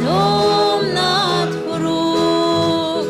Lawmna thuruk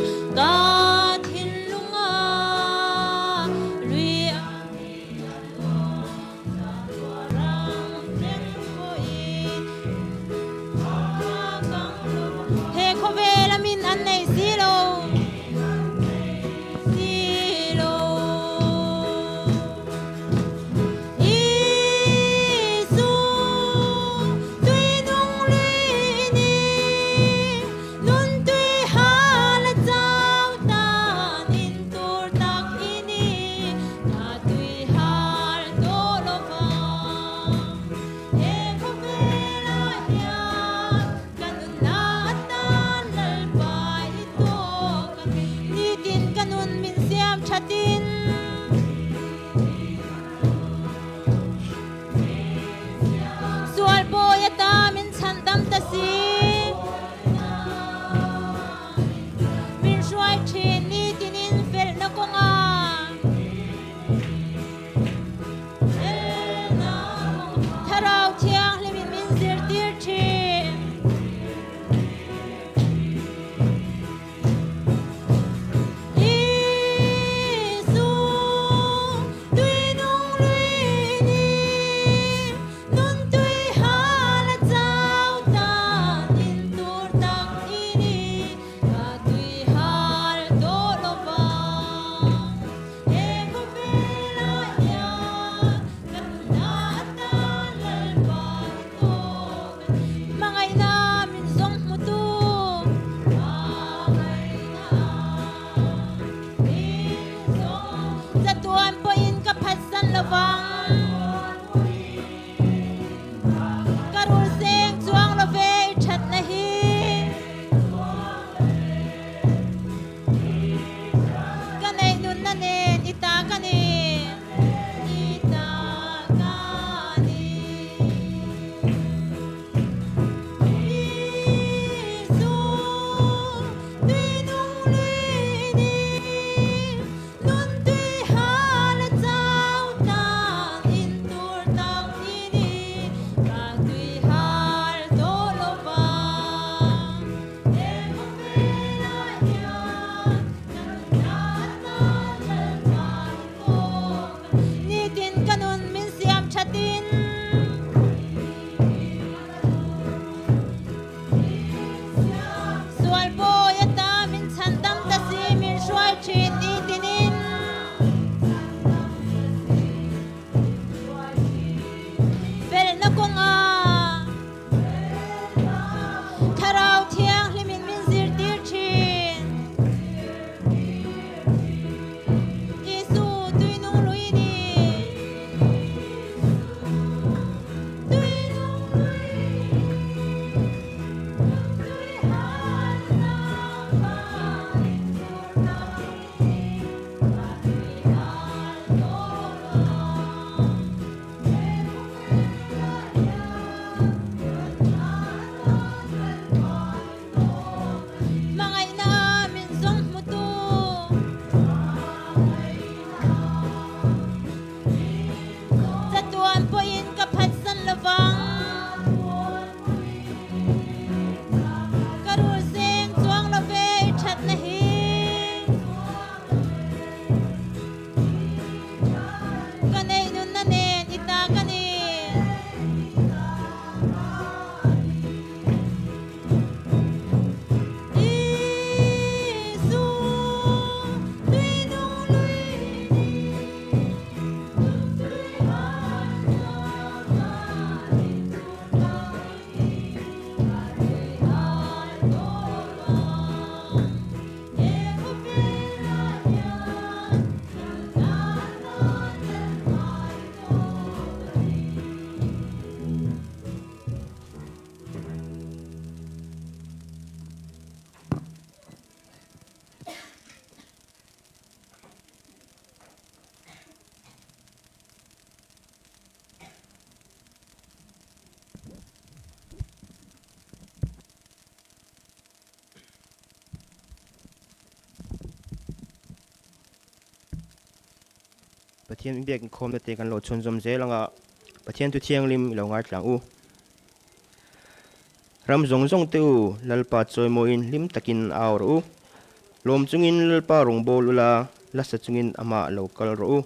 Pathian inbiak inkhawmna te kan lo chhunzawm zel anga Pathian thu thianghlim i lo ngaithla ang u. Ram zawng zawng te u, Lalpa chawimawiin hlim takin au rawh u. Lawm chungin Lalpa rawngbâwl ula, lasa chungin amah lo kal rawh u.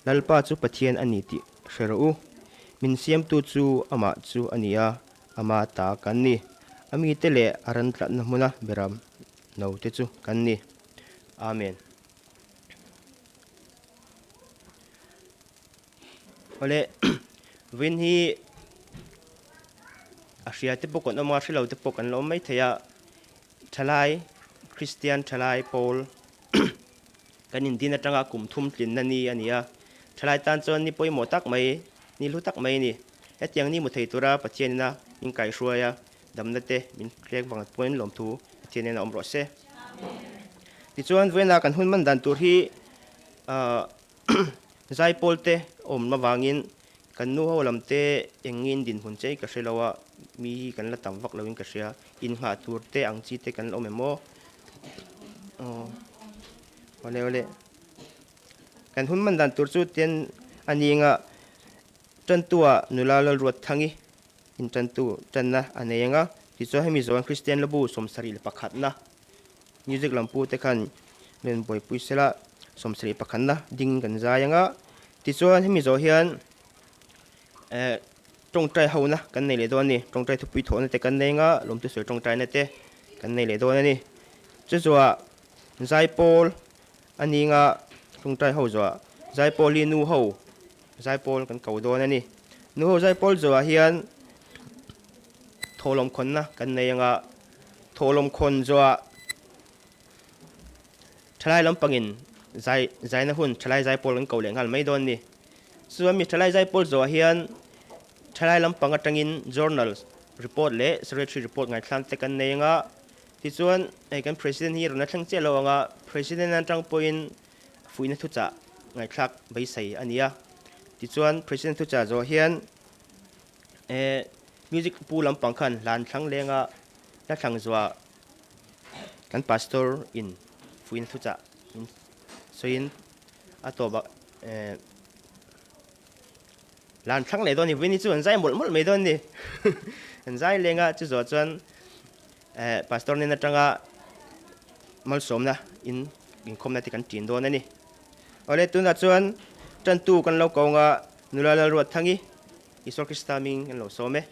Lalpa chu Pathian a ni tih hre rawh u. Min siamtu chu amah chu a ni a, ama ta kan ni. A mite leh a ran tlatna hmuna beram no te chu kan ni. Amen. Awle, vawiin hi a hria te pawh kan awm a, hre lo te pawh kan la awm maithei a. Thalai, Kristian thalai pawl kan indin atanga kum thum tlinna ni a ni a. Thalai tan chuan ni pawimawh tak mai, ni hlu tak mai a ni. Hetiang ni hmu thei tura Pathianina min kaihruai a, damna te min hlek vang pawhin lawmthu Pathianin a awm rawh se. Tichuan, vawiina kan hun man dan tur hi Zaipawl te awm avangin kan nu ho lam te eng nge in dinhmun che ka hre lo a, mi hi kan la tam vak loin ka hria, innghah tur te ang chi te kan la awm em aw? Aw awle awle kan hun man dan tur chu tian a ni anga tantua nula Lalruatthangi in tantu tanna a nei anga tichuan hemi zawhan Kristian Labu 71na Music lam pu te khan rawn buaipui sela 71na ding kan zai anga tichuan hemi zawh hian eh tawngtai hona kan nei leh dawn a ni tawngtai thupui thawhna te kan nei anga lawmtu sawi tawngtaina te kan nei leh dawn a ni chu zawhah zaipawl a ni anga tawngtai ho zawhah zaipawl hi nu ho zaipawl kan ko dawn a ni nu ho zaipawl zawhah hian thawhlawm khawnna kan nei anga. Thawhlawm khawn zuah thalai lampangin zai zaina hun thalai zaipawl kan ko leh nghal mai dawn ni. Chuan mi thalai zaipawl zuah hian thalai lampang atangin journal report leh secretary report ngaithlang te kan nei anga tichuan hei kan president hi rawn a thleng chiah lo anga president atang pawhin fuihna thuchah ngaihthlak beisei a ni a. Tichuan president thuchah zawh hian eh Music pu lampang khan hlan thlang lenga hla thlang zuah kan pastor in fuin thuchah min sawiin a tawp ah eh hlan thlang leh dawn a ni vawiin hi chu an zai mawlh mawlh mai dawn a ni an zai lenga chu zawh chuan eh pastor nen atanga malsawmna in inkhawmna te kan ṭin dawn a ni. Awle tunah chuan ṭantu kan lo ko anga nula Lalruatthangi Isua Krista hming an lo sawm e.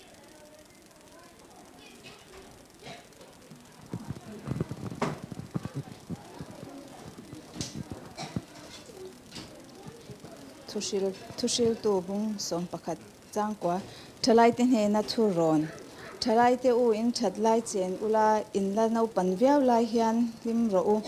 Thuhril Thuhriltu bung 11 changkua Thalaite hnena thu rawn Thalaite u in that lai chen ula in la naupan viau lai hian hlim rawh u.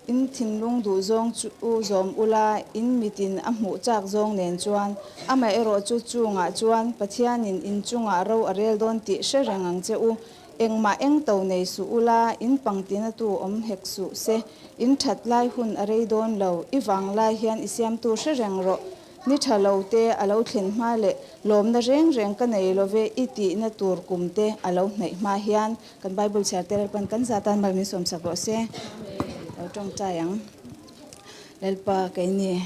In thinlung duh zawng chu zawm ula, in mitin a hmuh chak zawng nen chuan, amaherawh chu chungah chuan Pathianin in chungah ro a rel dawn tih hre reng ang che u. Engmah eng to nei suh ula, in pangtina tu awm hek suh se, in that lai hun a rei dawn lo, i vang lai hian i siamtu hre reng rawh. Ni tha lo te a lo thlen hma leh lawmna reng reng ka nei lo ve i tihna tur kum te a lo hnaih hma hian Kan Bible chhiar te Lalpan kan zah tan mal min sawmsak rawh se. Lo tawngtai ang. Lalpa keini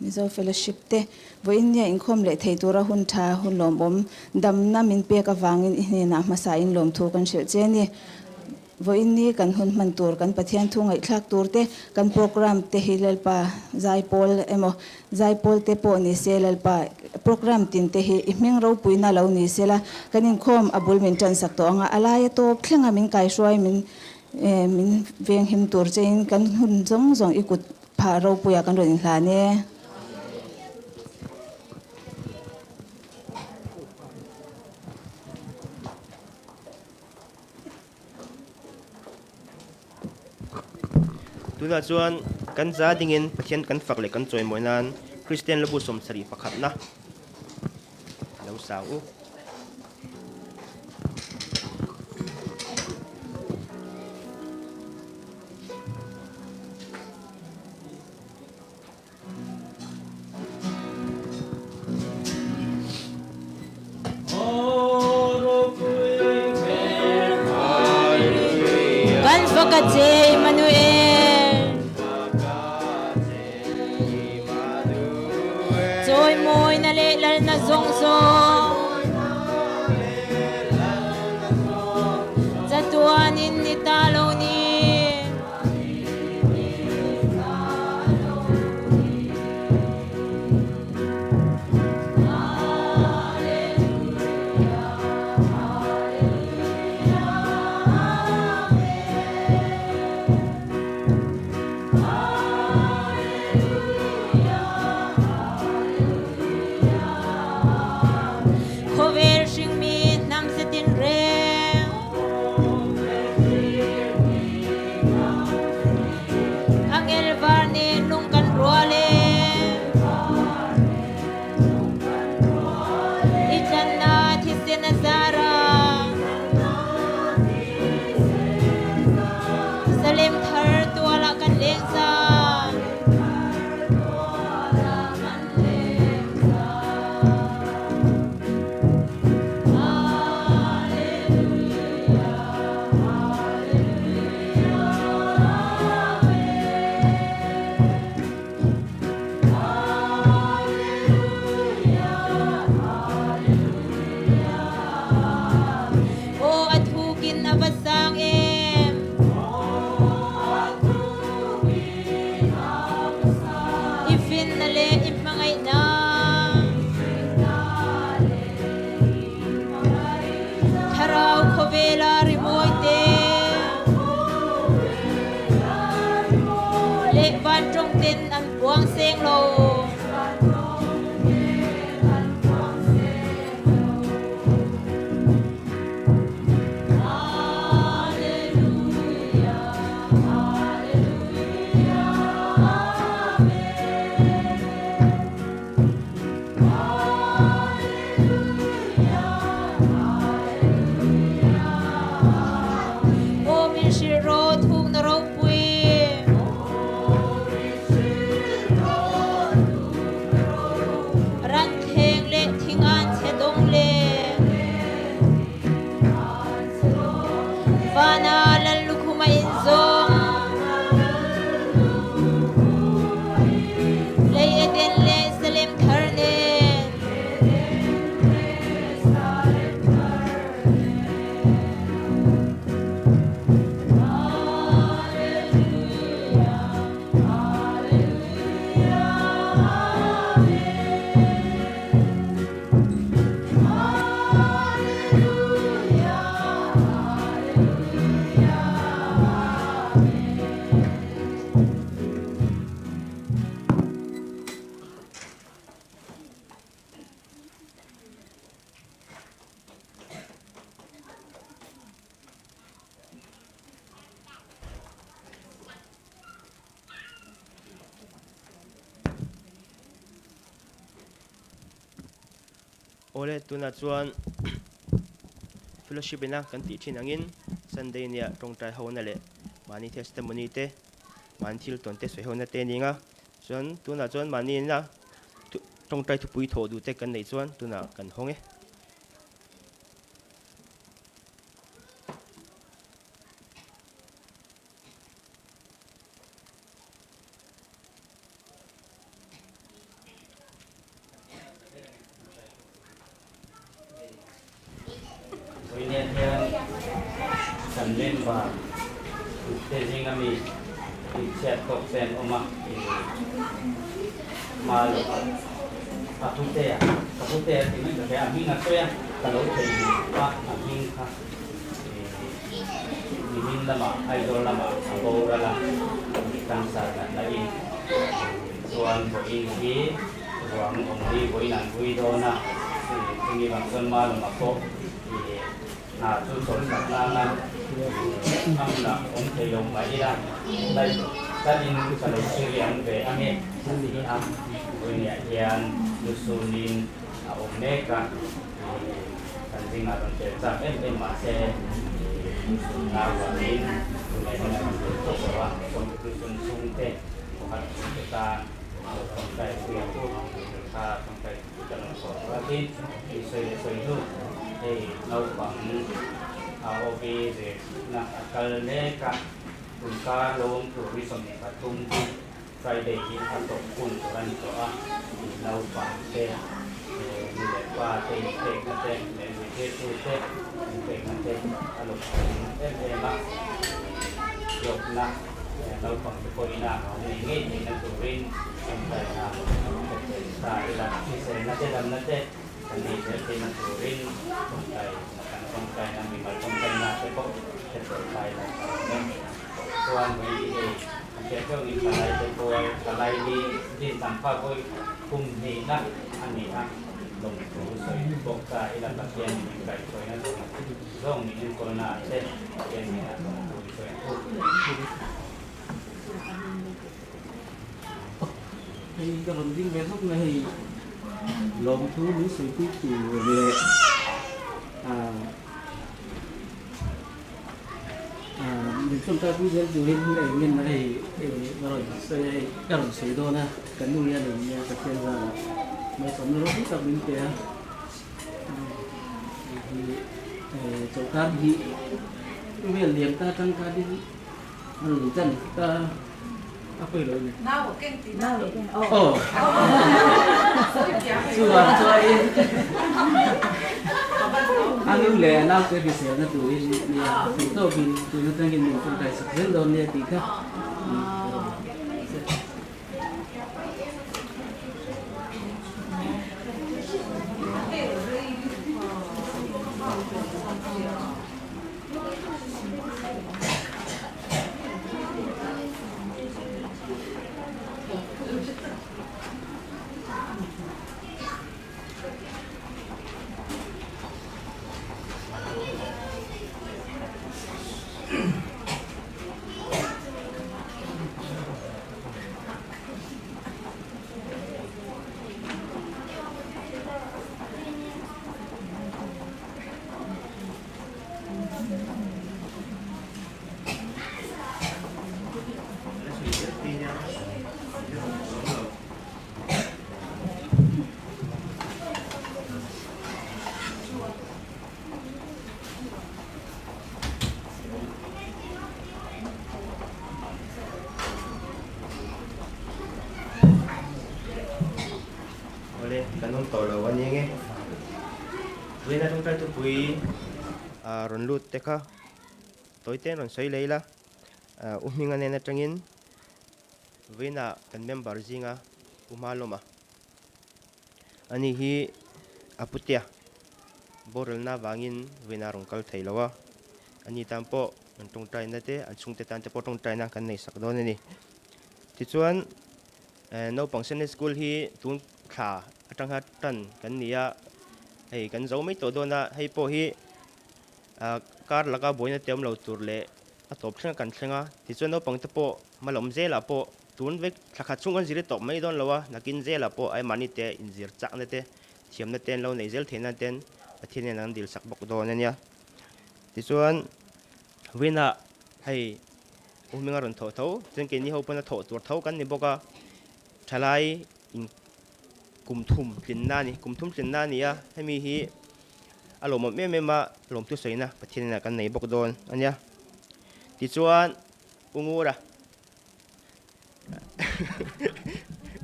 Mizo Fellowship te vawiin nia inkhawm leh thei tura hun tha hun lawmawm damna min pek avangin i hnenah hmasa in lawmthu kan hrilh che ni. Vawiin ni kan hun hman tur kan Pathian thu ngaihthlak tur te kan program te hi Lalpa zaipawl emaw Zaipawl te pawh ni se Lalpa, program tin te hi i hming ropuina lo ni se la, kan inkhawm a bul min tansak tawh ang a, a laia tawp thlenga min kaihruai min min venghim tur chein kan hun zawng zawng i kut phah ropuia kan rawn inhlan e. Tunah chuan kan za dingin Pathian kan fak leh kan chawimawi nan Kristian Labu 71na lo sang u. Kan fak a che Immanuel. leh lalna zawng zawng chatuanin ni ta lo ni. Khawvel hringmi hnam zetin reng. Angel var nen lung kan rual e. I tlannak thisen a zar ah. Salem thar tual ah kan leng cang. Aw a thukin a va sang em! I finna le i hmangaihnak. Thlarau khuavel ah rimawi te le vancung ten an puang seng lo. Aw min hrilh rawh thuk na ropui. Ranthleng le thing an che dong le. Van ah lal lukhum a in zawng. Lei Eden le Salem thar nen. Awle, tunah chuan fellowship ina kan tih thin angin Sunday nia tawngtai hona leh mahni testimony te, mahni thil tawn te sawi hona te a ni ang a. Chuan tunah chuan mahni ina tawngtai thupui thawh duh te kan neih chuan tunah kan hawng e. Vawiin hian kan member te zinga mi inchhiat tawk te an awm a, hma lova a putea, ka putea tih mai ka hria, a hming a sawi a, ka lo theihnghilh a, a hming kha. Nimin lamah Aizawl lamah a boral a, cancer natna in chuan vawiin hi ruang awm hi vawiin an vui dawn a, chumi vang chuan Malawma pawh hna chu chawlhsak nana a hmunah awm thei lo mah ila live talin ka lo thiriam ve ange a ti a, vawiinah hian lusunin a awm mek a. Kan zingah rawn tel chak em em mahse lusuna vangin tunah hian a rawn tel tawp lo a, lusun chhungte pakhat chhungte tan lo tawngtai pui ang u kha tawngtai pui ka rawn sawi rualin hei sawi leh sawi hnu hei naupang AOB zirna a kal mek a, tunkar lo awm tur ni 23 hi Friday hi a tawp hun tur a ni tawh a, naupang te. pa te inpekna te leh zirtirtute inpekna te a lawmawm em em a, hlawkna naupangte pawhin a nei ngei theihna turin tawngtaina ka ta ila, hriselna te damna te kan nei zel theihna turin tawngtai kan tawngtaina mimal tawngtaina te pawh hre tawh ta ila ka awm e. Chuan vawi hi hei an hriat theuh ni thalai te pawl thalai hi din tam kha vawi kum hnihna a ni a, lawmthu sawi bawk ta ila Pathian in inkaihhruaina zawng zawng min enkawlna ah te Pathian hnenah lawmthu i sawi ang u. Hei ka rawn ding ve hlawk mai hei lawmthu min sawi pui tur leh ah ah min tawngtai pui zel turin eng nge maw hei ka rawn sawi a hei ka rawn sawi dawn a ka nu hian eng nge Pathian zarah malsawmna ropui tak min pe a hei hi chawlhkar hi vel liam ta atang khanin An chan ta a pawi lo ni. Nau a keng tih na. Aw. Chuan chuain a nu leh a naute hriselna turin nia theih tawkin tun atangin min tawngtai sak zel dawn nia tih kha. Awle, kan awm tawh lo a ni nge. Vawiin a tawngtai thupui rawn lut te kha tawi te rawn sawi leh ila, U Hminga nen atangin vawiinah kan member zinga U Hmalawma ani hi a putea boralna avangin vawiinah a rawn kal thei lo a, ani tan pawh an tawngtaina te an chhungte tan te pawh tawngtaina kan nei sak dawn a ni. Tichuan Naupang Sunday School hi tun thla atanga tan kan ni a, hei kan zo mai tawh dawn a, hei pawh hi kar laka buaina te awm lo tur leh a tawp thleng a kan thleng a, tichuan naupang te pawh hmalawm zelah pawh tun vek thla khat chhung kan zir tawp mai dawn lo a, nakin zelah pawh aimahni te inzir chakna te thiamna te an lo nei zel theihna ten Pathian hian an dil sak bawk dawn a nia. Tichuan vawiinah hei U Hminga rawn thawh tho, chuan keini ho pawn a thawh tur tho kan ni bawk a, thalai in kum thum tlinna a ni, kum thum tlinna a ni a, hemi hi a lawmawm em em a, lawmthu sawina Pathian inah kan nei bawk dawn a nia. Tichuan U Ngura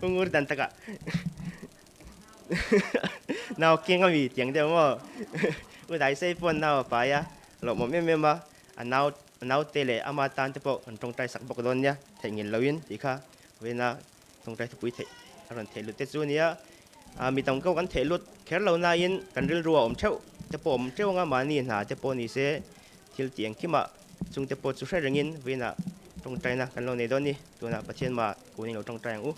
U Ngur dan takah nau keng a mi tiang deuh maw U Daisei pawn nau a pai a, lawmawm em em a, a nau A naute leh ama tan te pawh an tawngtai sak bawk dawn nia, theih ngil loin tih kha vawiina tawngtai thupui theih a rawn theih lut te chu nia. Mi tam kau kan theih lut kher lo nain kan rilru a awm theuh te pawh awm teuh anga mahni hna te pawh ni se thil tih engkimah chung te pawh chu hre rengin vawiina tawngtaina kan lo nei dawn ni. Tunah Pathian mah kun in lo tawngtai ang u.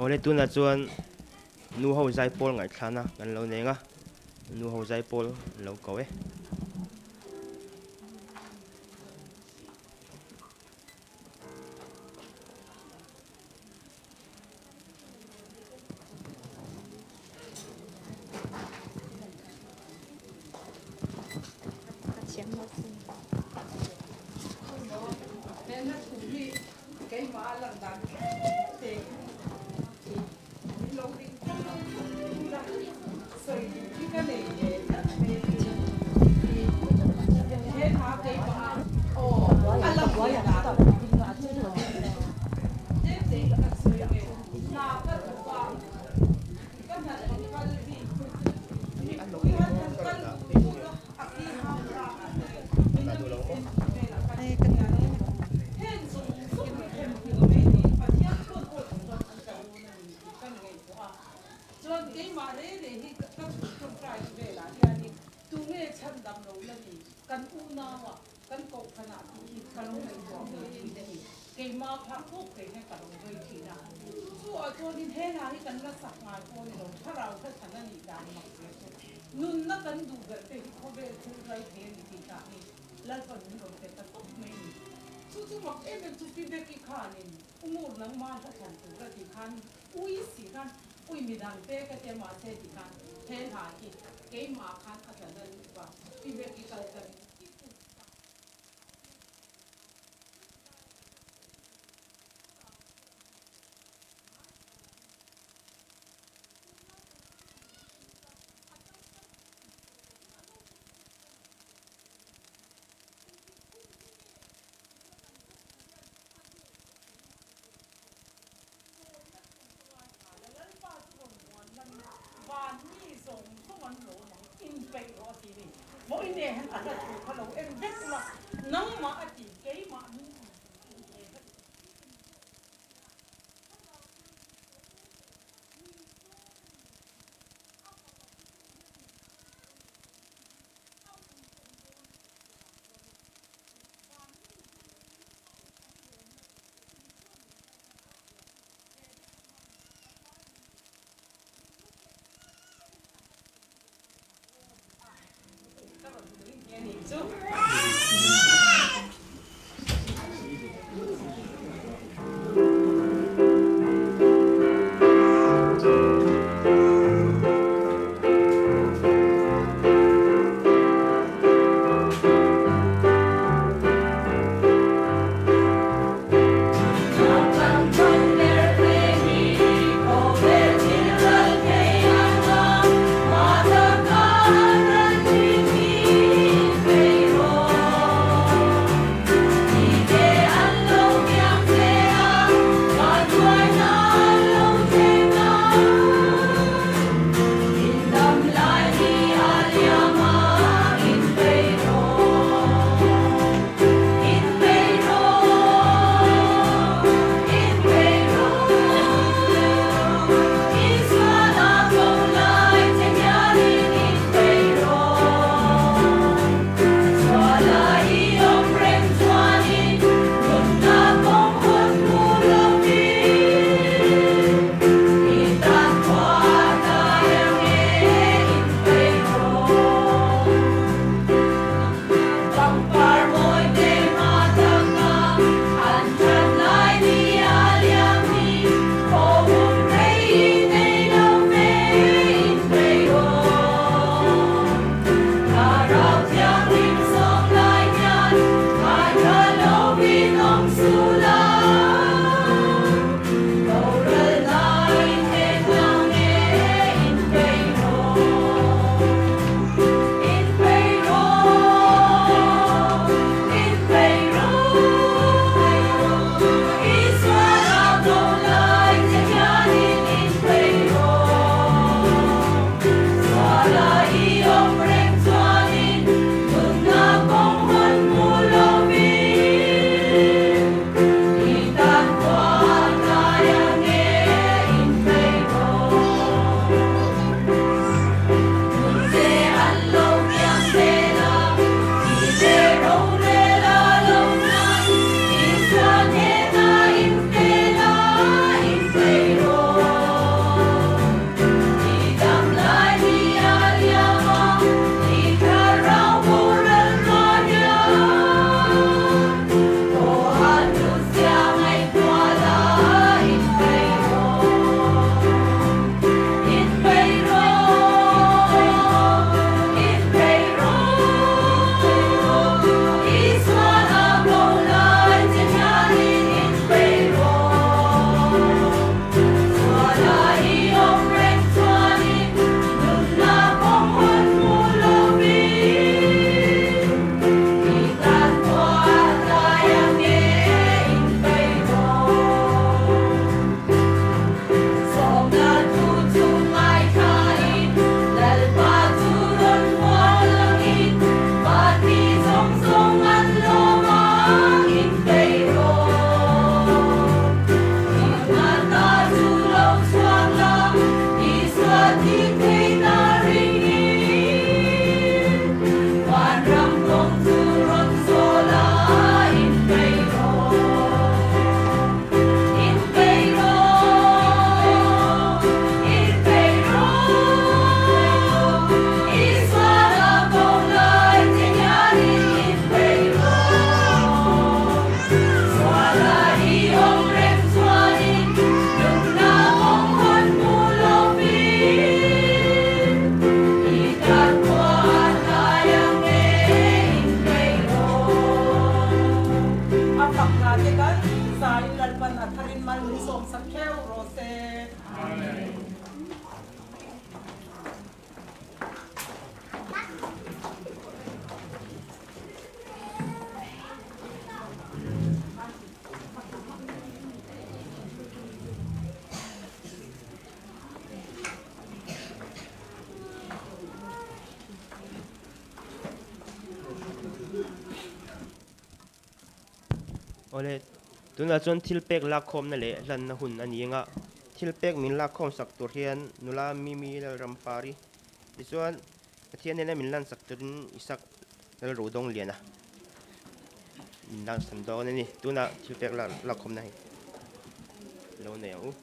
Awle tunah chuan nu ho zaipawl ngaihthlana kan lo neng a, nu ho zaipawl an lo ko e. chhandam lo la ni kan unau ah kan kohhran ah tih hi ka lo ngaihtuah ve thin a ni. Keimah phah tawk thei hian ka lo vei thin a. Chu chu ah chuanin he hna hi kan la sak ngai pawh a ni lo, thlarau hla chhan a nih dan mak ve chu. Nunna kan duh ber te hi khawvel thil rai thei a ni tih tah hi Lalpa min rawn pe ta tawp mai a ni. Chu chu mak em em chu Pi Becky khanin U Ngur nangma hla chhan tur a tih khan Ui si khan ui midang te ka tia mahse ti khan he hla hi keimah khan a tla na luh va Pi Becky kal tangin i kut ka. Lalpa chu rawn huan lan a, van mi zawng zawng an lawm ang, inpeih rawh a ti ni. Vawiin nge hian a hla thu kha lo en vek ula, nangmah a ti, keimah min inpeih rawh. Awle, tunah chuan thilpek lakkhawmna leh hlanna hun a ni anga thilpek min lakkhawm sak tur hian nula Mimi Lalrampari tichuan Pathian nena min lansak turin Isak Lalrudawngliana min lansan dawn a ni. Tunah thilpek lakkhawmna hi lo nei ang u.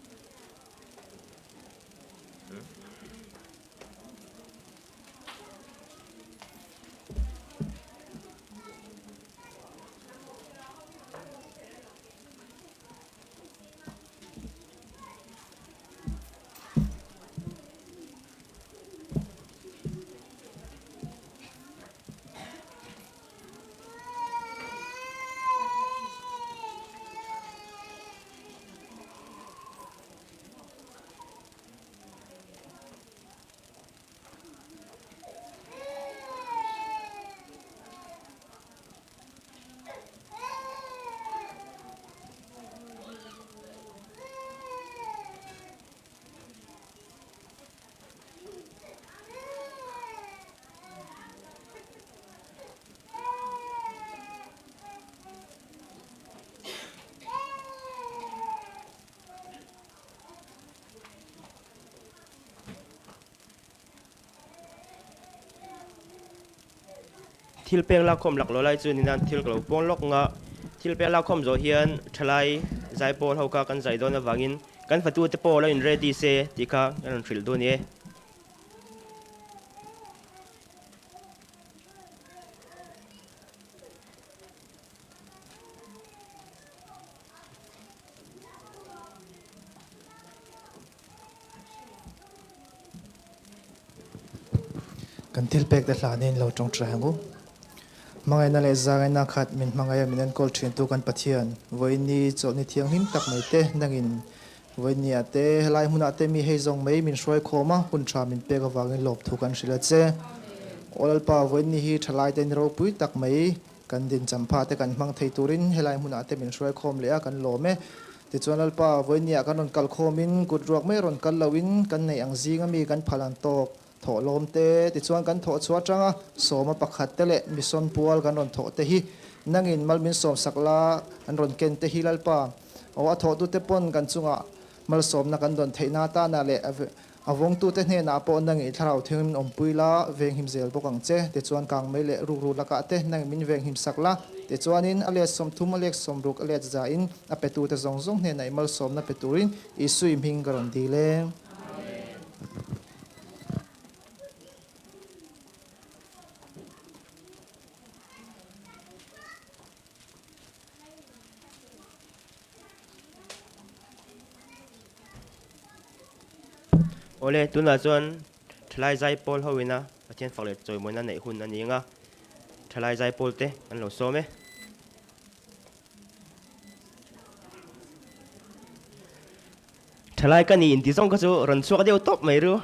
Thil pek lakkhawm laklawh lai chu ninan thil ka lo puang lawk nga. Thil pek lakkhawm zawh hian thalai zaipawl ho kha kan zai dawn avangin kan fatute pawh lo in ready se tih kha kan rawn hrilh duh a ni e. Kan thil pek te hlanin lo tawngtai ang u. Hmangaihna leh zangaihna khat min hmangaih a min enkawl thintu kan Pathian, vawiinni chawlhni thianghlim tak mai te nangin vawiinni ah te helai hmunah te mi hei zawng mai min hruai khawm a, hun tha min pek avangin lawmthu kan hrilh a che. Aw Lalpa, vawiinni hi thalai te ni ropui tak mai Kan dinchampha te kan hmang thei turin helai hmunah te min hruai khawm leh a, kan lawm e. Tichuan Lalpa, vawinia kan rawn kal khawmin kut ruak mai rawn kal loin kan neih ang zinga mi kan phal an tawk thawh lawm te, tichuan kan thawh chhuah atanga sawma pakhat te leh mission pual kan rawn thawh te hi nangin mal min sawm sak la an rawn ken te hi Lalpa aw a thawhtute pawn kan chungah malsawmna kan dawn theihna atana leh A vawngtute hnenah pawh nangih thlarau thing awmpui la, venghim zel bawk ang che. Tichuan kangmei leh rukru lakah te nangih min venghim sak la. Tichuanin a let sawmthum, a lek sawmruk, a let zain a petute zawng zawng hnenah i malsawmna pe turin Isui hming ka rawn dil e. Awle, tunah chuan thalai zaipawl ho ina Pathian fak leh chawimawina neih hun a ni ang a, thalai zaipawl te an lo sawm e. Thalai ka ni inti zawng kha chu rawn chhuak deuh tawp mai ru.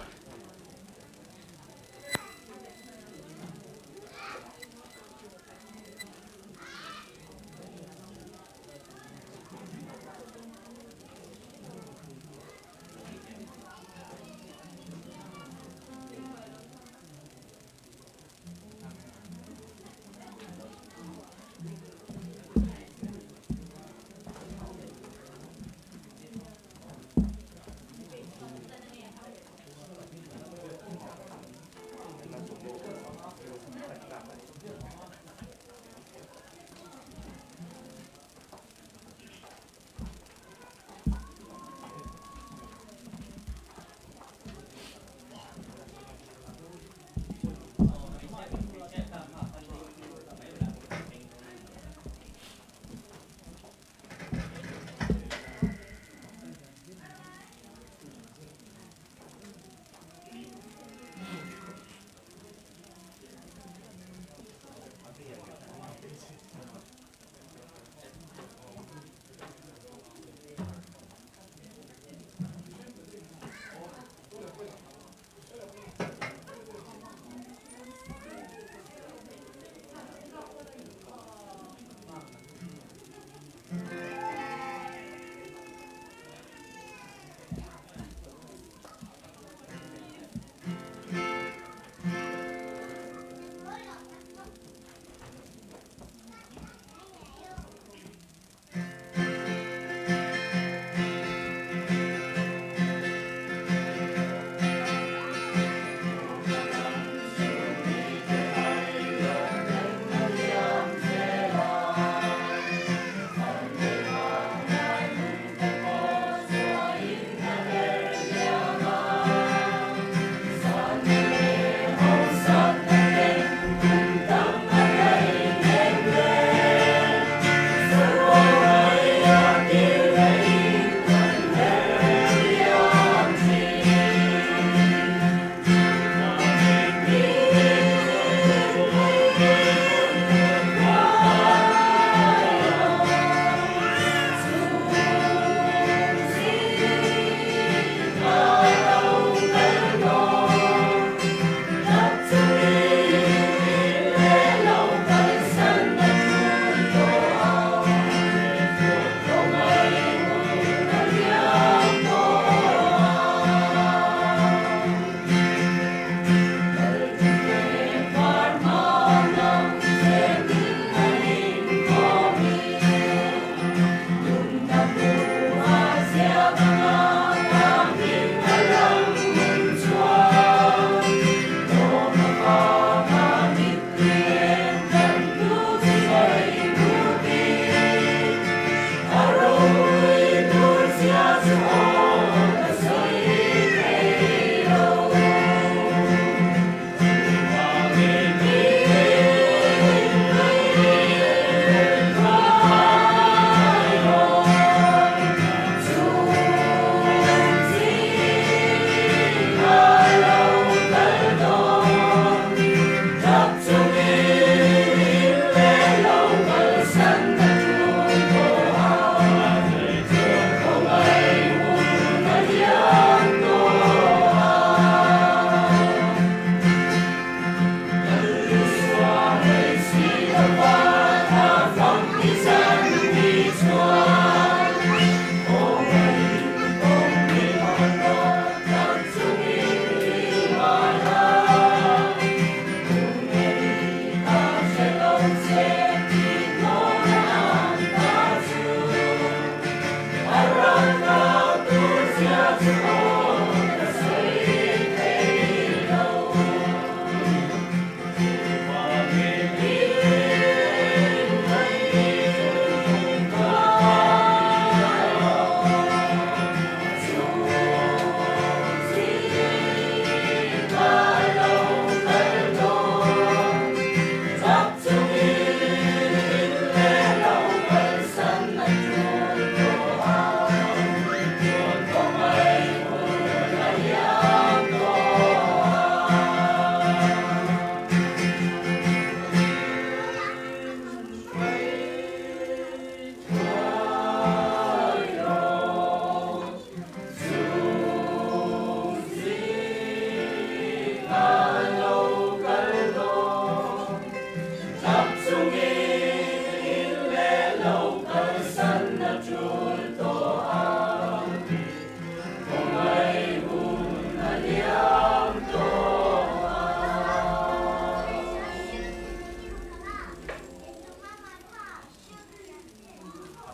A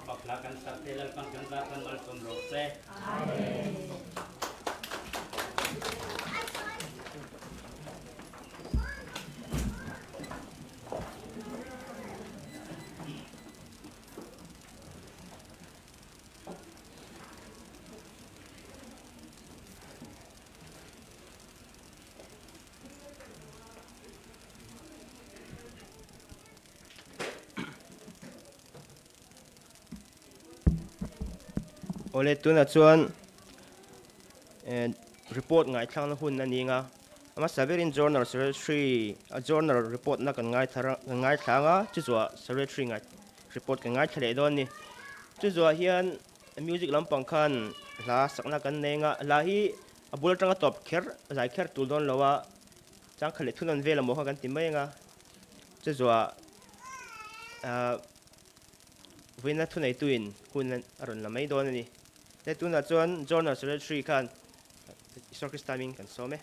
pakla kan sak te Lalpan kan za kan malsawm rawh se. Awle tunah chuan report ngaithlakna hun a ni ang a, a hmasa berin journal secretary journal report na kan ngaithla kan ngaithla ang a, chu chuah secretary ngai report kan ngaithla leh dawn a ni. Chu zuah hian music lampang khan hla sakna kan nei ang a, hla hi a bul atanga tawp kher zai kher tul dawn lo a, changkhat leh thunawn vel amaw kha kan ti mai ang a. Chu zuah ah vawiina thuneituin hun a rawn la mai dawn a ni. Hei tunah chuan Journal Secretary khan Isua Krista hming kan sawm e.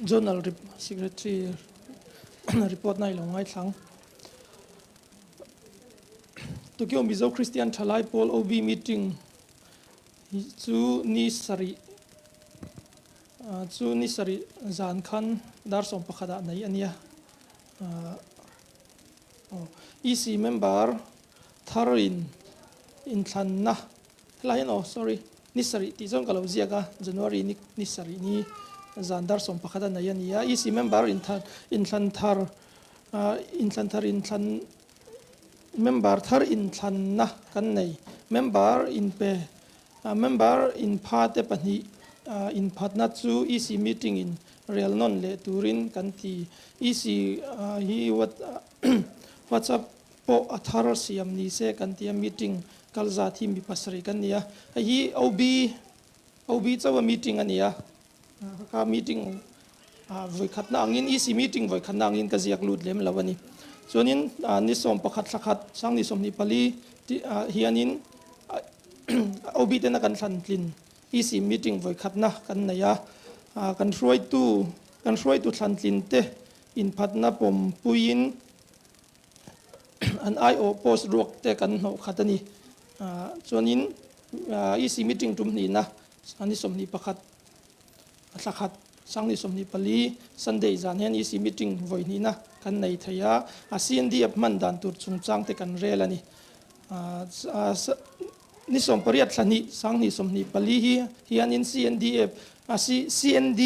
Journal Secretary report na i lo ngaithlang. Tokyo Mizo Christian Thalai Pawl OB meeting hi chu ni sarih chu ni sarih zan khan dar 11 ah nei a nia. EC member thar in inthlanna Helai hian aw sorry ni sarih tih chuan ka lo ziak a, January ni ni sarih ni zan dar 11 a nei a ni a, EC member inthlan inthlan thar inthlan thar inthlan member thar inthlanna kan nei member inpe member inpha te pahnih inphatna chu EC meeting in rel nawn leh turin kan ti EC hi WhatsApp pawh a thar siam ni se kan ti a meeting Kal zat hi mi pasarih kan ni a, hei hi OB OB chauha meeting a ni a, ka meeting vawikhatna angin EC meeting vawikhatna angin ka ziak lut lem lo a ni. Chuanin ni 11 thla khat sang ni 24 hianin OB tena kan thlan tlin EC meeting vawikhatna kan nei a, kan hruaitu kan hruaitu thlan tlin te inphatna pawmpuiin an aiawh post ruak te kan hnawh khat a ni. Chuanin EC meeting tum hnihna ni 21 thla khat sang ni 24 Sunday zan hian EC meeting vawi hnihna kan nei thei a, a CNDF hman dan tur chungchang te kan rel a ni. Ni 18 thla hnih sang ni 24 hi hianin CNDF CND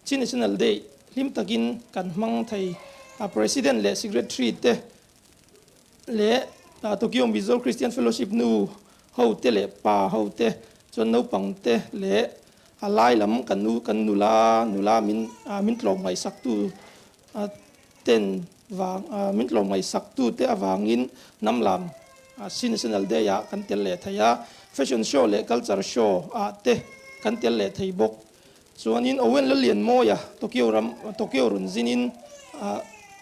Chin National Day hlim takin kan hmang thei a, President leh Secretary te leh Tokyo Mizo Christian Fellowship nu ho te leh pa ho te chuan naupang te leh a lai lam kan nu kan nula nula min min tlawm ngaihsak tu ten vang min tlawm ngaihsak tu te avangin hnam lam Chin National Day ah kan tel leh thei a, Fashion Show leh Culture Show ah te kan tel leh thei bawk. Chuanin Owen Lallianmawia Tokyo ram Tokyo rawn zinin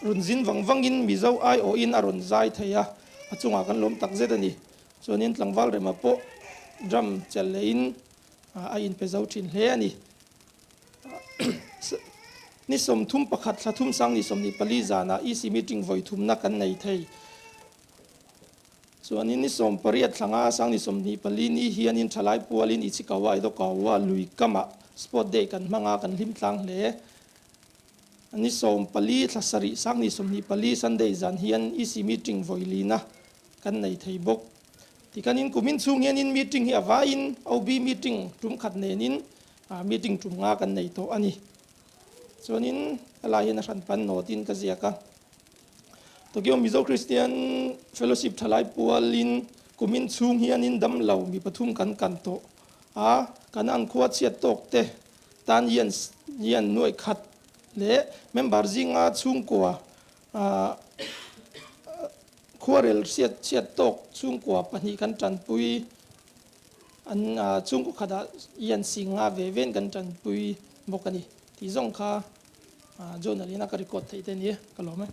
rawn zin vang vangin Mizo aiawhin a rawn zai thei a, a chungah kan lawm tak zet a ni. Chuanin tlangval rema pawh drum chelh lehin a inpe zo thin hle a ni. Ni 31 thla thum sang ni 24 zanah EC meeting vawi thumna kan nei thei. Chuanin ni 18 thlanga sang ni 24 ni hianin thalai pualin Ichikawa Edokawa lui kamah Sport Day kan hmang a, kan hlim tlang hle. Ni 14 thla sarih sang ni 24 Sunday zan hian EC meeting vawi lina kan nei thei bawk. Tikanin kumin chhung hianin meeting hi a vaiin OB meeting tum khat nenin meeting tum nga kan nei tawh a ni. Chuanin helai hian a hranpan nawtin ka ziak a. Tokyo Mizo Christian Fellowship thalai pualin kumin chhung hianin dam lo mi pathum kan kan tawh a, kan an khua chhiat tawk te tan hian hian nuaih khat leh member zinga chhungkua Khuarel hriat chhiat tawk chhungkua pahnih kan tanpui an chhungkaw khatah ian sing nga ve ven kan tanpui bawk a ni tih zawng kha journal in a ka record theih te a ni e, ka lawm e.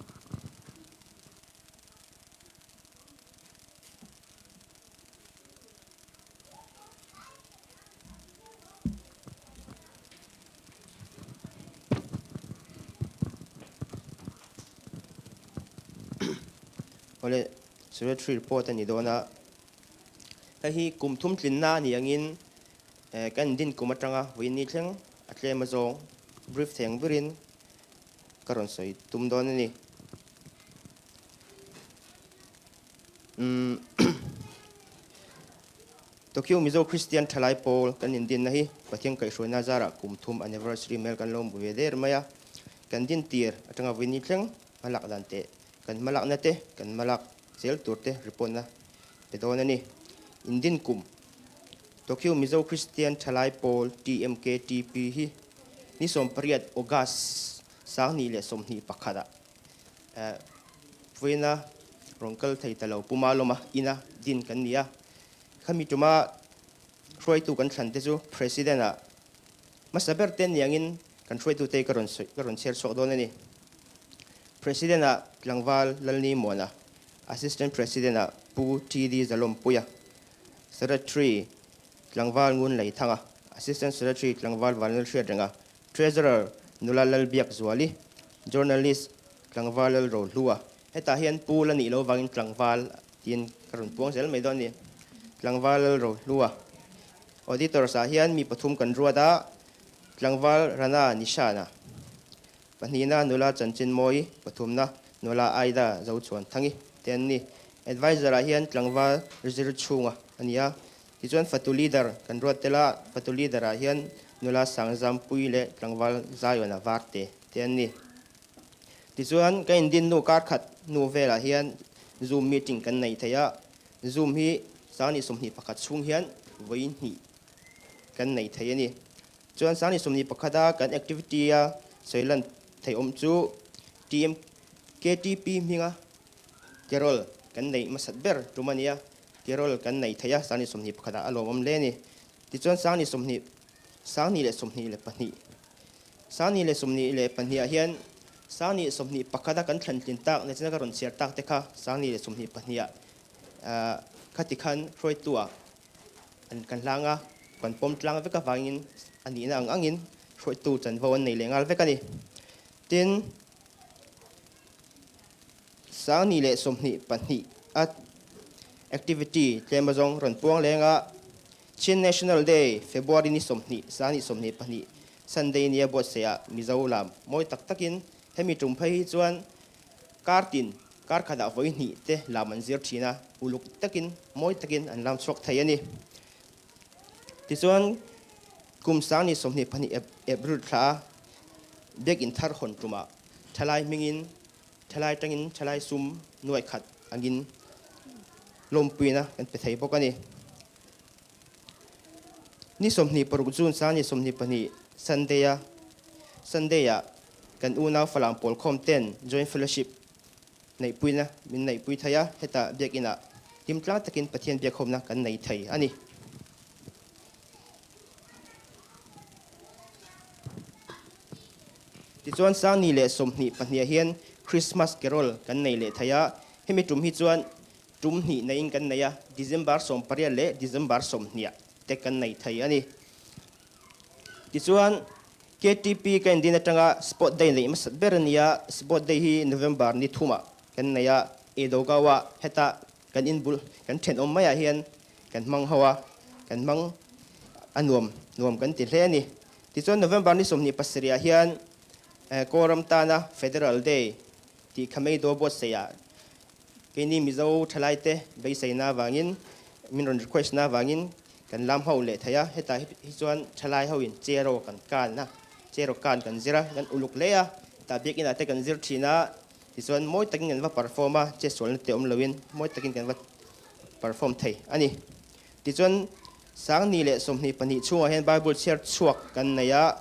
Awle secretary report a ni dawn a, hei hi kum thum tlinna a ni angin eh kan din kum atanga vawiin ni thleng a tlem a zawng brief thei ang berin ka rawn sawi tum dawn a ni. Umm Tokyo Mizo Kristian Thalai Pawl kan indinna hi Pathian kaihhruaina zarah kum thum anniversary mel kan lo hmu ve der mai a, kan din tir atanga vawiin ni thleng hmalak dan teh kan hmalakna te kan hmalak zel tur te report na pe dawn a ni. Indin kum Tokyo Mizo Kristian Thalai Pawl, TMKTP, hi ni 18 August 2021 ah Vawiina rawn kal thei ta lo Puma lawma ina din kan ni a, khami tuma hruaitu kan thlan te chu President ah hmasa ber te niangin kan hruaitu te ka rawn sawi ka rawn chhiar chhuak dawn a ni. President ah tlangval Lalni Muana, Assistant President ah Pu TD Zalawmpuia, Secretary tlangval Ngun Leithanga, Assistant Secretary tlangval Vanlal Hriatrenga, Treasurer Nula Lalbiak Zuali, Journalist Tlangval Lal Rohlua, hetah hian Pu la nih lo vangin Tlangval tiin ka rawn puang zel mai dawn a ni. Tlangval Lal Rohlua. Auditors ah hian mi pathum kan ruat a, Tlangval Rana Nishana, pahnihna Nula Chanchin Mawi, pathumna Nula Aida Zochhuan Thangi te an ni. Advisor ah hian Tlangval Zir Chhunga a ni a, Tichuan fatu leader kan ruat tel a, fatu leader ah hian nula Sangzampui leh tlangval Zion-a Varte te an ni. Tichuan ka indin nu kar khat hnu velah hian Zoom meeting kan nei thei a, Zoom hi 2021 chhung hian vawi hnih kan nei thei a ni. Chuan 2021 a kan activity a sawi lan theih awm chu TMKTP hminga Carol kan neih hmasat ber tum a nia. Carol kan nei thei a, 2021 ah a lawmawm hle a ni. Tichuan 2020, 2022, 2022 ah hian 2021 a kan thlan tlin tak nechina ka rawn chhiar tak te kha 2022 ah khati khan hruaitu ah an kan hlang a, kan pawm tlang vek avangin a nihna ang angin hruaitu chanvo an nei leh nghal vek a ni. Tin, 2022 a activity tlem azawng rawn puang leng a, Chin National Day, February ni 20, 2022, Sunday nia buatsaih ah Mizo lam mawi tak takin hemi tum phei hi chuan kar tin kar khatah vawi hnih te lam an zir thin a, uluk takin mawi takin an lam chhuak thei a ni. Tichuan kum 2022 April thla a Biakinn thar hawn tumah thalai hmingin Thalai tangin thalai sum nuai khat angin lawmpuina kan pe thei bawk a ni. Ni 26 June sa ni 22 Sunday-a Sunday-ah kan unau Falam pawl khawm ten Joint Fellowship neihpuina min neihpui thei a, hetah biakinah hlimtlang takin Pathian biakhawmna kan nei thei a ni. Tichuan 2022 ah hian Christmas Carol kan nei leh thei a, hemi tum hi chuan tum hnih neiin kan nei a, December 18 leh December 20 ah te kan nei thei a ni. Tichuan KTP ka indin atanga Sport Day neih hmasat ber a ni a, Sport Day hi November ni thumah kan nei a, Edogawa heta kan inbul kan thenawm maiah hian kan hmang ho a, kan hmang a nuam nuam kan ti hle a ni. Tichuan November ni 27 ah hian Kawlram tana Federal Day tih Khameido buatsaih ah keini Mizo thalai te beiseina avangin min rawn request na avangin kan lam ho leh thei a, hetah hi chuan thalai ho in cheraw kan kan a, cheraw kan kan zir a, kan uluk hle a, hetah biakin ah te kan zir thin a, tichuan mawi takin kan va perform a, chetsualna te awm loin mawi takin kan va perform thei a ni. Tichuan, 2022 chhungah hian Bible chhiar chhuak kan nei a,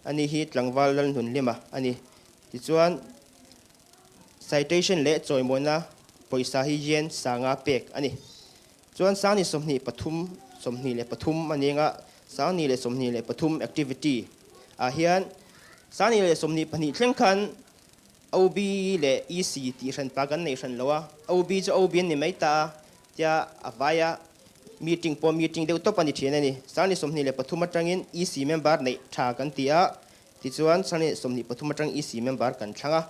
ani hi tlangval Lalhnunhlima a ni. Tichuan, citation leh chawimawina Pawisa hi yen sanga pek a ni. Chuan sangni 23 23 a ning a, 2023 activity ah hian 2022 thleng khan OB leh EC tih hran pa kan nei hran lo a, OB chu OB an ni mai ta a, tia a vaia meeting pawh meeting deuh tawp a ni thin a ni. 2023 atangin EC member neih tha kan ti a, tichuan 2023 atang EC member kan thlang a.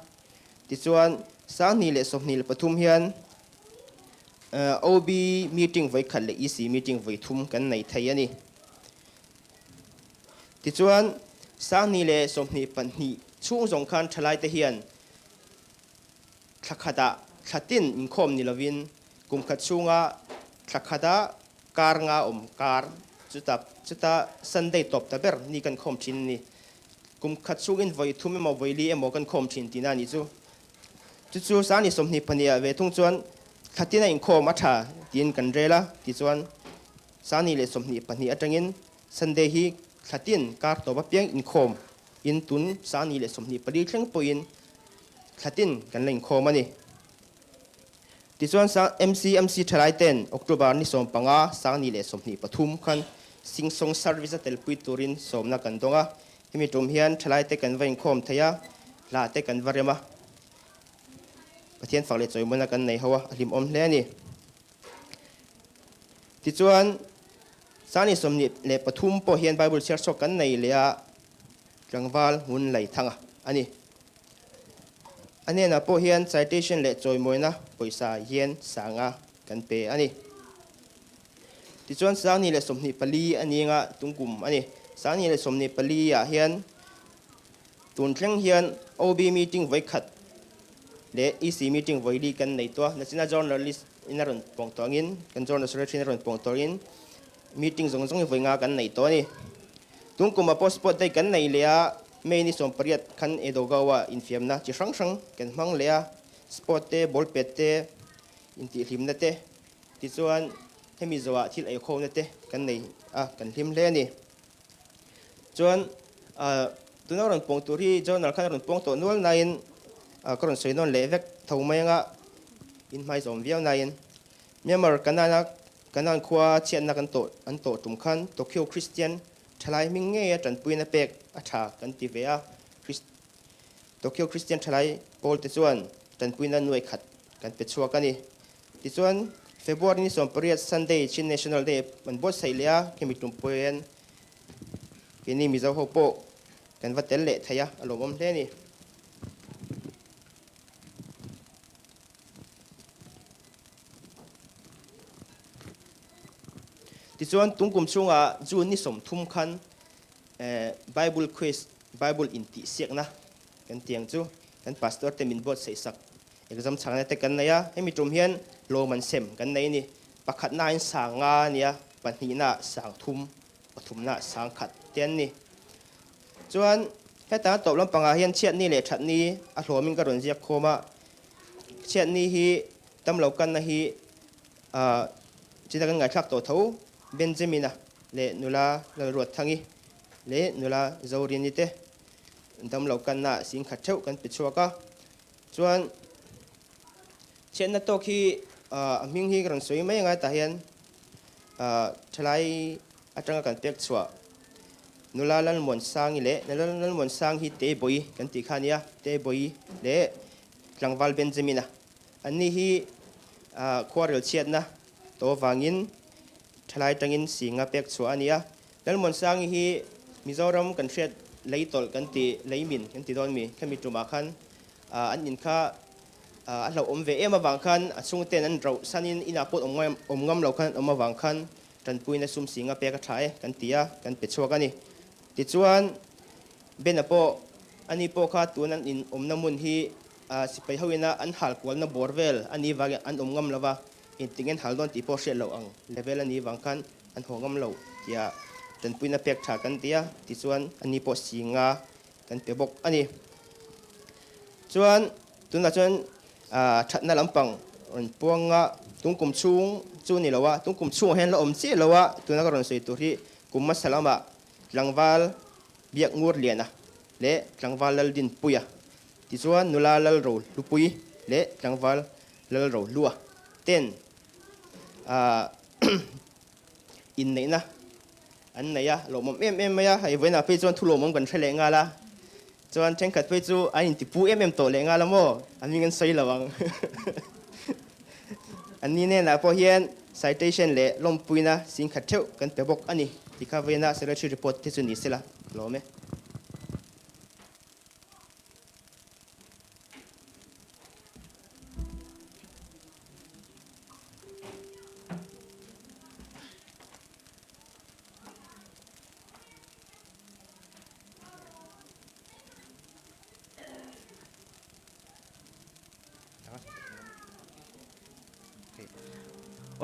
Tichuan 2023 hian OB meeting vawi khat leh EC meeting vawi thum kan nei thei a ni. Tichuan, 2022 chhung zawng khan thalaite hian thla khatah thla tin inkhawm ni lovin kum khat chhunga thla khata kar nga awm kar chuta chuta Sunday tawp ta ber ni kan khawm thin a ni. Kum khat chhungin vawi thum emaw vawi li emaw kan khawm thin tihna a nih chu. Chu chu 2024 ah ve thung chuan thla tin a inkhawm a tha tiin kan rel a, tichuan 2022 atangin Sunday hi thla tin kar tawp apiang inkhawm in tun 2024 thleng pawhin thla tin kan la inkhawm a ni. Tichuan MCMC thalai ten October ni 15 2023 khan Singsong Service a telpui turin sawmna kan dawng a, hemi tum hian thalai te kan va inkhawm thei a, hla te kan va rem a, Pathian fak leh chawimawina kan nei ho a, a hlimawm hle a ni. Tichuan, 2023 pawh hian Bible chhiar chhuak kan nei leh a, tlangval ngun lei thanga a ni. A hnenah pawh hian citation leh chawimawina pawisa hian sanga kan pe a ni. Tichuan 2024 a ni anga tungkum a ni. 2024 ah hian tun thleng hian OB meeting vawi khat leh EC meeting vawi li kan nei tawh a. Nachina journalist in a rawn pawng tawh angin kan journal secretary in a rawn pawng tawh angin meeting zawng zawng hi vawi nga kan nei tawh a ni. Tungkum ah pawh sport day kan nei leh a, May ni 18 khan Edogawa infiamna chi hrang hrang kan hmang leh a, sport te, ball pet te, intihhlimna te, Tichuan, hemi zawhah thil eikhawmna te kan nei a, kan hlim hle a ni. Chuan, tuna rawn pawng tur hi journal khan a rawn pawng tawh nual nain ka rawn sawi nawn leh vek tho mai anga inhmai zawm viau nain Myanmar Kanaan-a Kanaan khua chhiatna kan tawh an tawh tum khan Tokyo Christian thalai hming ngeia tanpuina pek a tha kan ti ve a. Tokyo Christian thalai pawl te chuan tanpuina nuai khat kan pe chhuak a ni. Tichuan, February ni 18 Sunday Chin National Day an buatsaih leh a, khemi tum pawhin keini Mizo ho pawh kan va tel leh thei a, a lawmawm hle a ni. Tichuan, tungkum chhungah June ni 30 khan Bible Quiz, Bible intihsiakna kan tiang chu kan Pastor te min buatsaih sak Exam chhakna te kan nei a, hemi tum hian lawm an sem kan nei a ni. Pakhatna in sang nga a nia, pahnihna sang thum, pathumna sang khat te an ni. Chuan heta tawp lampangah hian chhiatni leh thatni a hlawmin ka rawn ziak khawm a, chhiatni hi damlo kanna hi ah china kan ngaithlak tawh tho Benjamina leh nula Lalruatthangi leh nula Zorini te damlo kanna sing khat theuh kan pe chhuak a. Chuan chhiatna tawk hi a hming hi ka rawn sawi mai anga tah hian thalai atanga kan pek chhuah nula Lalmuansangi leh nula Lalmuansang hi Teibawi kan tih kha a nia, Teibawi leh tlangval Benjamin-a anni hi khuarel chhiatna tawh avangin thalai atangin singa pek chhuah a ni a. Lalmuansangi hi Mizoram kan hriat lei tawlh kan ti, lei min kan ti dawn mi, khami tumah khan an in kha a hlauhawm ve em avang khan a chhungten an rauh sanin inah pawh awm ngam lo khan an awm avang khan tanpuina sum singa pek a tha e kan ti a, kan pe chhuak a ni. Tichuan Ben-a pawh ani pawh kha tun an in awmna hmun hi sipai ho ina an hal kualna bawr vel a nih vangin an awm ngam lova, engtin hal dawn tih pawh hriat loh ang level a nih vang khan an haw ngam lo tia tanpuina pek tha kan ti a, tichuan ani pawh singa kan pe bawk a ni. Chuan tunah chuan thatna lampang rawn puang a, tungkum chhung chu ni lo a, tungkum chhungah hian la awm chiah lo a, tuna ka rawn sawi tur hi kum hmasa lamah tlangval biak ngur liana leh tlangval lal dinpuia, tichuan nula lal ro hlupui leh tlangval. Lalrohlua ten inneihna an nei a, lawmawm em em mai a, hei vawiinah phei chuan thu lawmawm kan hre leh nghal a, chuan thenkhat phei chu an intipu em em tawh leh nghal a maw, an hming an sawi lo ang. Anni hnenah pawh hian citation leh lawmpuina singkhat theuh kan pe bawk a ni tih kha vawiina secretary report te chu ni sela ka lawm e.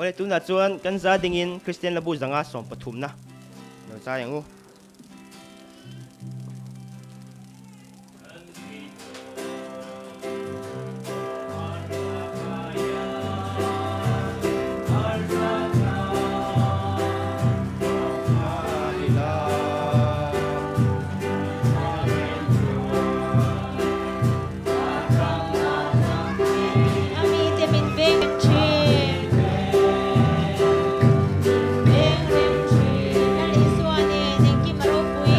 Awle tunah chuan kan za dingin Kristian Labu zanga sawmpathumna lo zai ang u. A mite min veng thin. Veng reng thin. Lal Isua nen engkim a ropui.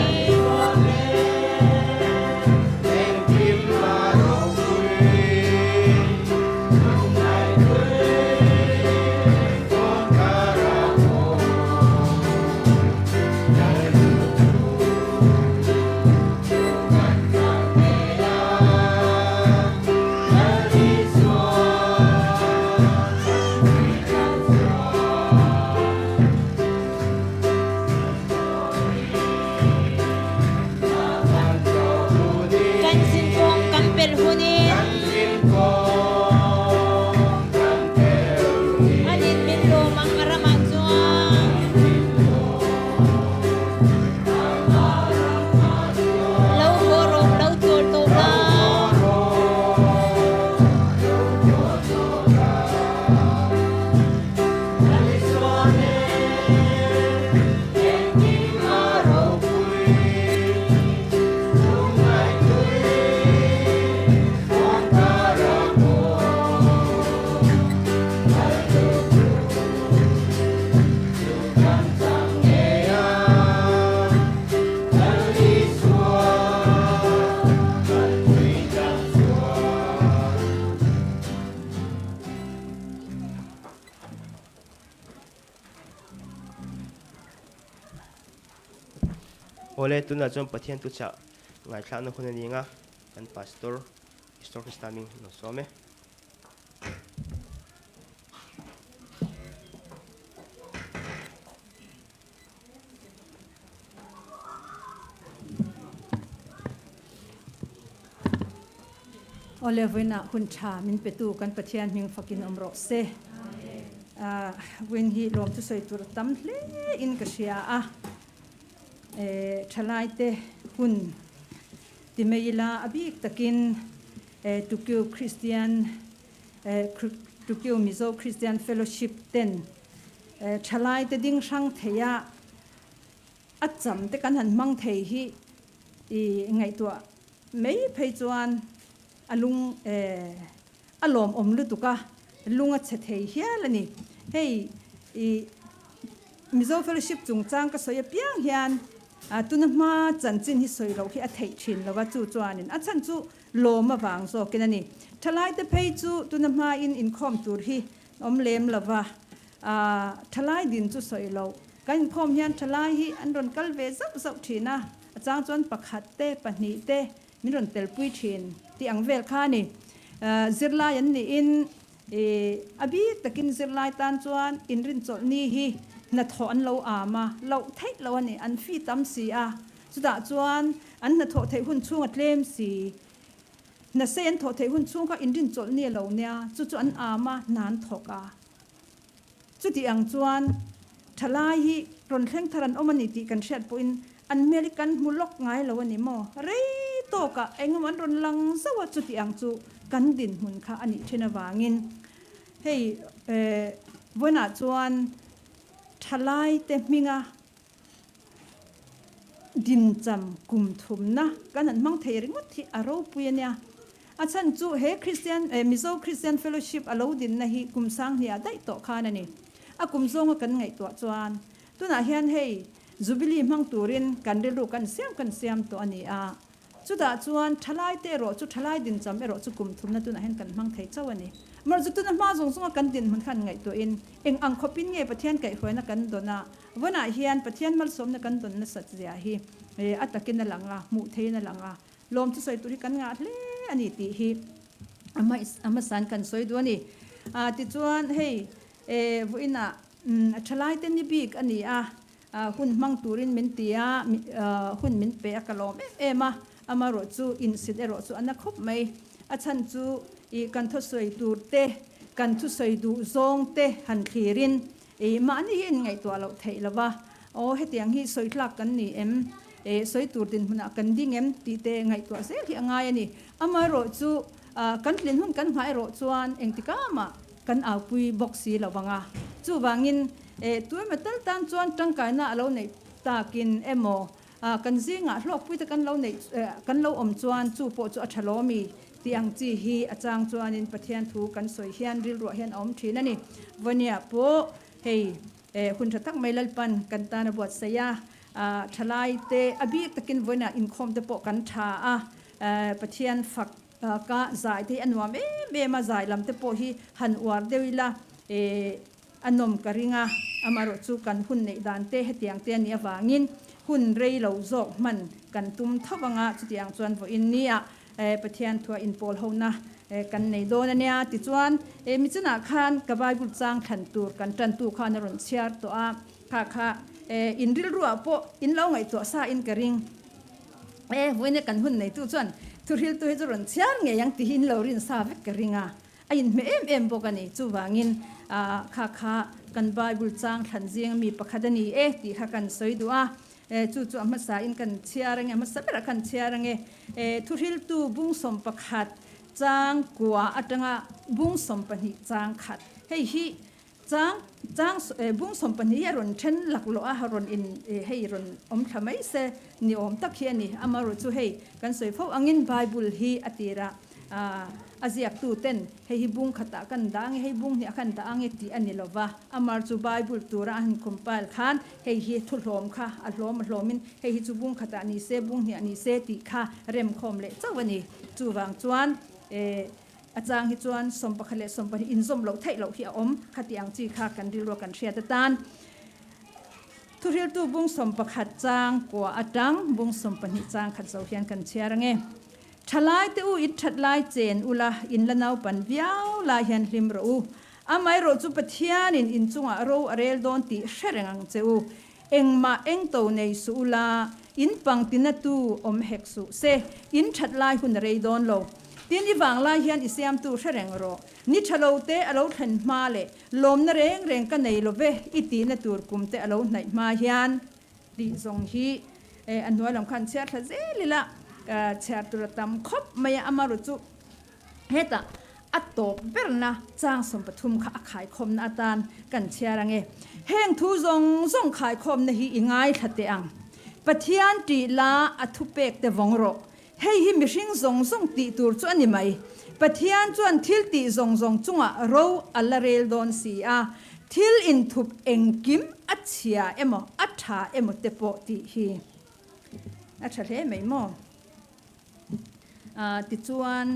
Kan zinkawng kan pelh hunin Anin min lawm ang a ramah chuan. Lo haw rawh, lo chawl tawh la. Awle, tunah chuan Pathian tuchah ngaithlakna hun a ni ang a, kan Pastor Pastor Krista hming lo sawm e. Awle vawiinah hun tha min petu kan Pathian hming fakin awm rawh se. Vawiin hi lawm chu sawi tur a tam hle in ka hria a. Thalaite hun ti mai ila a bik takin Tokyo Christian Tokyo Mizo Christian Fellowship ten Thalaite ding hrang theia a cham te kan han hmang thei hi i ngaihtuah mai phei chuan a lung a lawmawm lutuk a, lung a chhe thei hial a ni. Hei i Mizo Fellowship chungchang ka sawi apiang hian tuna hma chanchin hi sawi loh hi a theih thin lo a, chu chuanin a chhan chu lawm avang zawkin a ni. Thalaite phei chu tuna hmain inkhawm tur hi Awm lem lo va, thalai din chu sawi lo. Kan inkhawm hian thalai hi an rawn kal ve zauh zauh thin a, a chang chuan pakhat te, pahnih te min rawn telpui thin tih ang vel kha a ni. Zirlai an niin a bik takin zirlai tan chuan inrinchawlh ni hi hnathawh an lo am a, loh theih loh a ni, an fee tam si a, chutah chuan an hnathawh theih hun chhung a tlem si. Hnasei an thawh theih hun chhung kha inrinchawlh ni a lo nia, chu chu an am a, hna an thawk a. Chuti ang chuan thalai hi rawn thleng thar an awm a ni tih kan hriat pawhin an hmel hi kan hmu lawk ngai lo a ni maw? Rei tawkah engemaw an rawn lang zauh a, chuti ang chu kan dinhmun kha a nih thin avangin hei vawiinah chuan thalaite hminga Dincham kum thumna kan han hmang thei ringawt hi a ropui a nia. A chhan chu he Christian Mizo Christian Fellowship a lo dinna hi kum sang hniah daih tawh khan a ni. A kum zawnga kan ngaihtuah chuan tunah hian hei Jubilee hmang turin kan rilru kan siam kan siam tawh a ni a. Chutah chuan thalai te erawh chu thalai dincham erawh chu kum thumna tunah hian kan hmang thei chauh a ni. Mawrh chu tuna hma zawng zawnga kan dinhmun khan ngaihtuahin eng ang khawpin nge Pathian kaihhruaina kan dawn a, vawnah hian Pathian malsawmna kan dawn nasat zia hi a takin a lang a, hmuh theihin a lang a. Lawm chu sawi tur hi kan ngah hle a ni tih hi a hmasain kan sawi duh a ni. Tichuan hei vawiinah thalaite ni bik a ni a, hun hmang turin min ti a, hun min pe a ka lawm em em a, amaherawh chu insit erawh chu a na khawp mai. A chhan chu ih kan thusawi tur te, kan thusawi duh zawng te han thlirin ih mahni hi inngaihtuah loh theih lo va, aw hetiang hi sawi tlak kan ni em? Ih sawi tur dinhmunah kan ding em? tih te ngaihtuah zel hi a ngai a ni. Amaherawh chu kan tlin hun kan nghah erawh chuan engtikah mah kan aupui bawk si lo vang a. Chuvangin tu emaw tal tan chuan tangkaina a lo neih takin emaw kan zingah hlawkpui te kan lo neih kan lo awm chuan chu pawh chu a tha lawmi tih ang chi hi a chang chuanin Pathian thu kan sawi hian rilruah hian a awm thin a ni. Vawnia pawh hei hun tha tak mai Lalpan kan tan a buatsaih a, thalai te a bik takin vawiinah inkhawm te pawh kan tha a, Pathian fak Ka zai te hi a nuam em em a, zai lam te pawh hi han uar deuh ila a nawm ka ring a, amaherawh chu kan hun neih dan te hetiang te a nih avangin hun rei lo zawk hman kan tum tho anga chutiang chuan vawiin nia Pathian thua inpawl hona kan nei dawn a nia. Tichuan michinah khan ka Bible chang thlan tur kan tantu khan a rawn chhiar tawh a, kha kha in rilruah pawh in lo ngaihtuah sa in ka ring. E, vawiina kan hun neitu chuan thuhriltu hi chu rawn chhiar ngei ang tih hi in lo rin sa vek ka ring a, a inhmeh em em bawk a ni. Chuvangin kha kha kan Bible chang thlan zing mi pakhat a ni e tih kha kan sawi duh a. E, chu chu a hmasa in kan chhiar ange, a hmasa berah khan chhiar ange. E, thuhriltu bung 11 chang kua atanga bung 12 chang khat. Hei hi Chang chang bung 12 hi a rawn then laklawh a, rawn in hei rawn awm thla mai se ni awm tak hi a ni. Amaherawh chu hei kan sawi fo angin Bible hi a tirah a ziaktu ten hei hi bung khatah kan dah ange, hei bung hniah kan dah ange tih a ni lo va. Amar chu Bible tura a han compile khan hei hi thuhlawm kha a hlawm a hlawmin hei hi chu bung khatah ni se, bung hniah ni se tih kha remkhawm leh chauh a ni. Chuvang chuan A chang hi chuan 11 leh 12 inzawm loh theih loh hi a awm. Khati ang chi kha kan rilrua kan hriat atan Thuhriltu bung 11 chang kua atang bung 12 chang khat zo hian kan chhiar ange. Thalai te u in that lai chen ula in la naupan viau lai hian hlim rawh u. Amaherawh chu Pathianin in chungah ro a rel dawn tih hre reng ang che u. Engmah engto nei suh ula, in pangtina tu awm hek suh se, in that lai hun a rei dawn lo. Tin, i vang lai hian i siamtu hre reng rawh. Ni tha lo te a lo thlen hma leh lawmna reng reng ka nei lo ve i tihna tur kum te a lo hnaih hma hian tih zawng hi a hnuai lam khan chhiar thla zel ila chhiar tur a tam khawp mai a, amaherawh chu Hetah a tawp berna chang 13 kha a khaikhawmna atan kan chhiar ang e. Heng thu zawng zawng khaikhawmna hi i ngaithla teh ang. Pathian tih la a thupek te vawng rawh. Hei hi mihring zawng zawng tih tur chu a ni mai. Pathian chuan thil tih zawng zawng chungah ro a la rel dawn si a, thil inthup engkim a chhia emaw a tha emaw te pawh tih hi a tha hle mai maw? Tichuan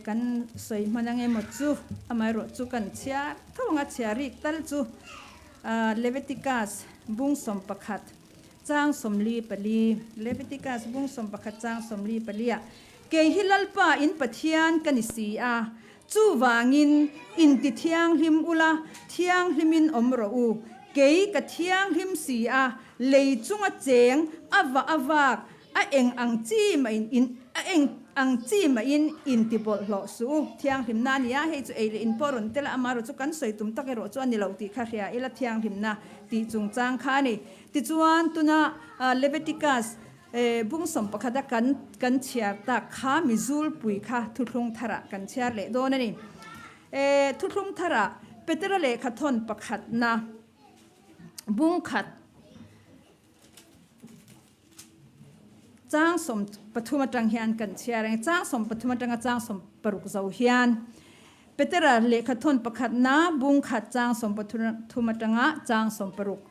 kan sawi hman ang emaw chu, amaherawh chu kan chhiar tho ang a, chhiar rik tal chu Leviticus bung 11 chang 44, Leviticus bung 11 chang 44 ah, Kei hi Lalpa in Pathian ka ni si a, chuvangin inti thianghlim ula, thianghlimin awm rawh u, kei ka thianghlim si a, lei chunga cheng a va a vak, A eng ang chi mah in a eng ang chi mah in in ti bawlhhlawh suh u. Thianghlimna a ni a, hei chu ei leh in pawh rawn tel a, amaherawh chu kan sawi tum tak erawh chu a ni lo tih kha hria ila thianghlimna tih chungchang kha a ni. Tichuan tuna Leviticus bung 11 a kan kan chhiar tak kha mizulpui kha thuthlung tharah kan chhiar leh dawn a ni. Thuthlung tharah Petera lehkha thawn pakhatna bung khat. Chang 13 atang hian kan chhiar ang. Chang 13 atanga chang 16 zo hian Petera lehkha thawn pakhatna bung khat chang 13 atanga chang 16.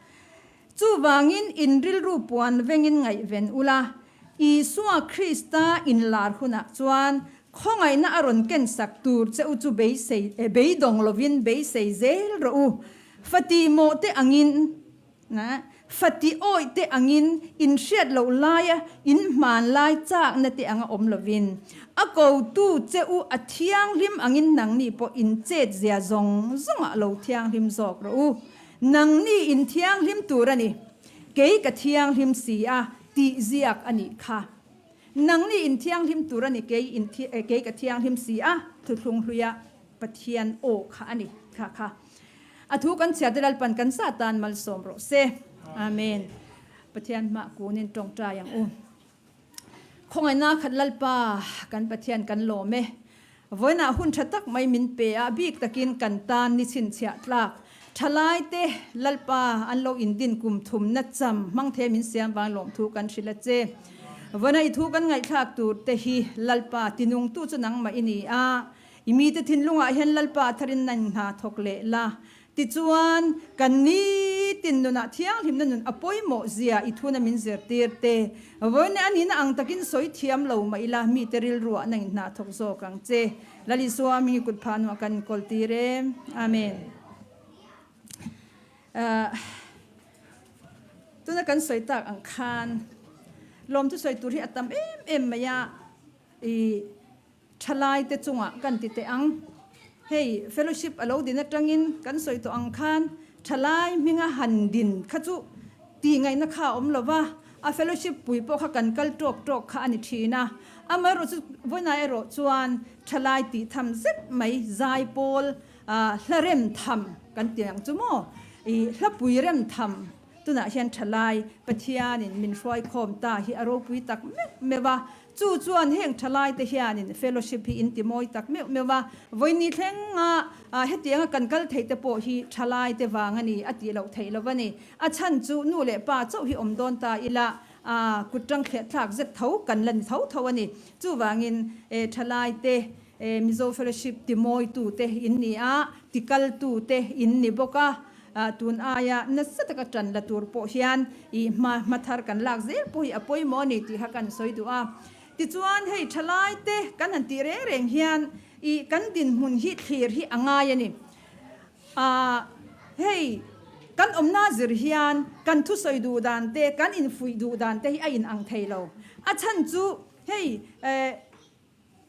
Chuvangin in rilru puan vengin ngaihven ula, Isua Krista inlar hunah chuan khawngaihna a rawn ken sak tur che u chu beisei beidawng lovin beisei zel rawh u. Fati mawhte angin Fati awih te angin in hriat loh laia in hman lai chakna te anga awm lovin, a kotu che u a thianghlim angin nangni pawh in chet zia zawng zawngah lo thianghlim zawk rawh u. Nangni in thianghlim tur a ni, kei ka thianghlim si a, tih ziak a nih kha. Nangni in thianghlim tur a ni, kei in kei ka thianghlim si a, thuthlung hluia Pathian aw kha a ni kha kha. A thu kan chhiat te Lalpan kan sa tan malsawm rawh se. Amen. Pathian hmah kunin tawngtai ang u. Khawngaihna khat Lalpa kan Pathian kan lawm e. Vawiinah hun tha tak mai min pe a, bik takin kan tan ni chhinchhiah tlak. Thalai te Lalpa an lo indin kum thumna cham hmang the min siam vang lawmthu kan hrilh a che. Vawiinah i thu kan ngaihthlak tur te hi Lalpa tinungtu chu nangmah i ni a, I mite thinlungah hian Lalpa tharin na in hna thawk leh la. Tichuan, kan nitin nunah thianghlimna nun a pawimawh zia i thuna min zirtir te. Vawiin a nihna ang takin sawi thiam lo mah ila, mite rilruah na in hna thawk zawk ang che. Lal Isua hming i kut phah hnuah kan kawl tir e. Amen. Tuna kan sawi tak ang khan lawmthu sawi tur hi a tam em em mai a. I. Thalai te chungah kan ti teh ang. Hei fellowship a lo din atangin kan sawi tawh ang khan thalai hminga han din kha chu tih ngaihna kha a awm lo va, a fellowship pui pawh kha kan kal tawk tawk kha a ni thin a. Amaherawh chu vawiinah erawh chuan thalai tih tham zet mai zai pawl hla rem tham kan ti ang chu maw? I hlapui rem tham tunah hian thalai Pathianin min hruaikhawm ta hi a ropui tak meuh meuh a. Chu chuan heng thalaite hianin fellowship hi in ti mawi tak meuh meuh a, vawiini thlenga hetianga kan kal theih te pawh hi thalaite vang a ni a tih loh theih lo a ni. A chhan chu nu leh pa chauh hi awm dawn ta ila kut tang thliah thlak zet tho kan la ni tho tho a ni. Chuvangin thalaite Mizo fellowship ti mawitute in ni a, ti kaltute in ni bawk a, tun aia nasa taka tan la tur pawh hian i hma hma thar kan lak zel pawh hi a pawimawh a ni tih kha kan sawi duh a. Tichuan hei thalaite kan han tih reng reng hian i kan dinhmun hi thlir hi a ngai a ni. Hei kan awmna zir hian kan thusawi duh dan te, kan infuih duh dan te hi a inang thei lo. A chhan chu hei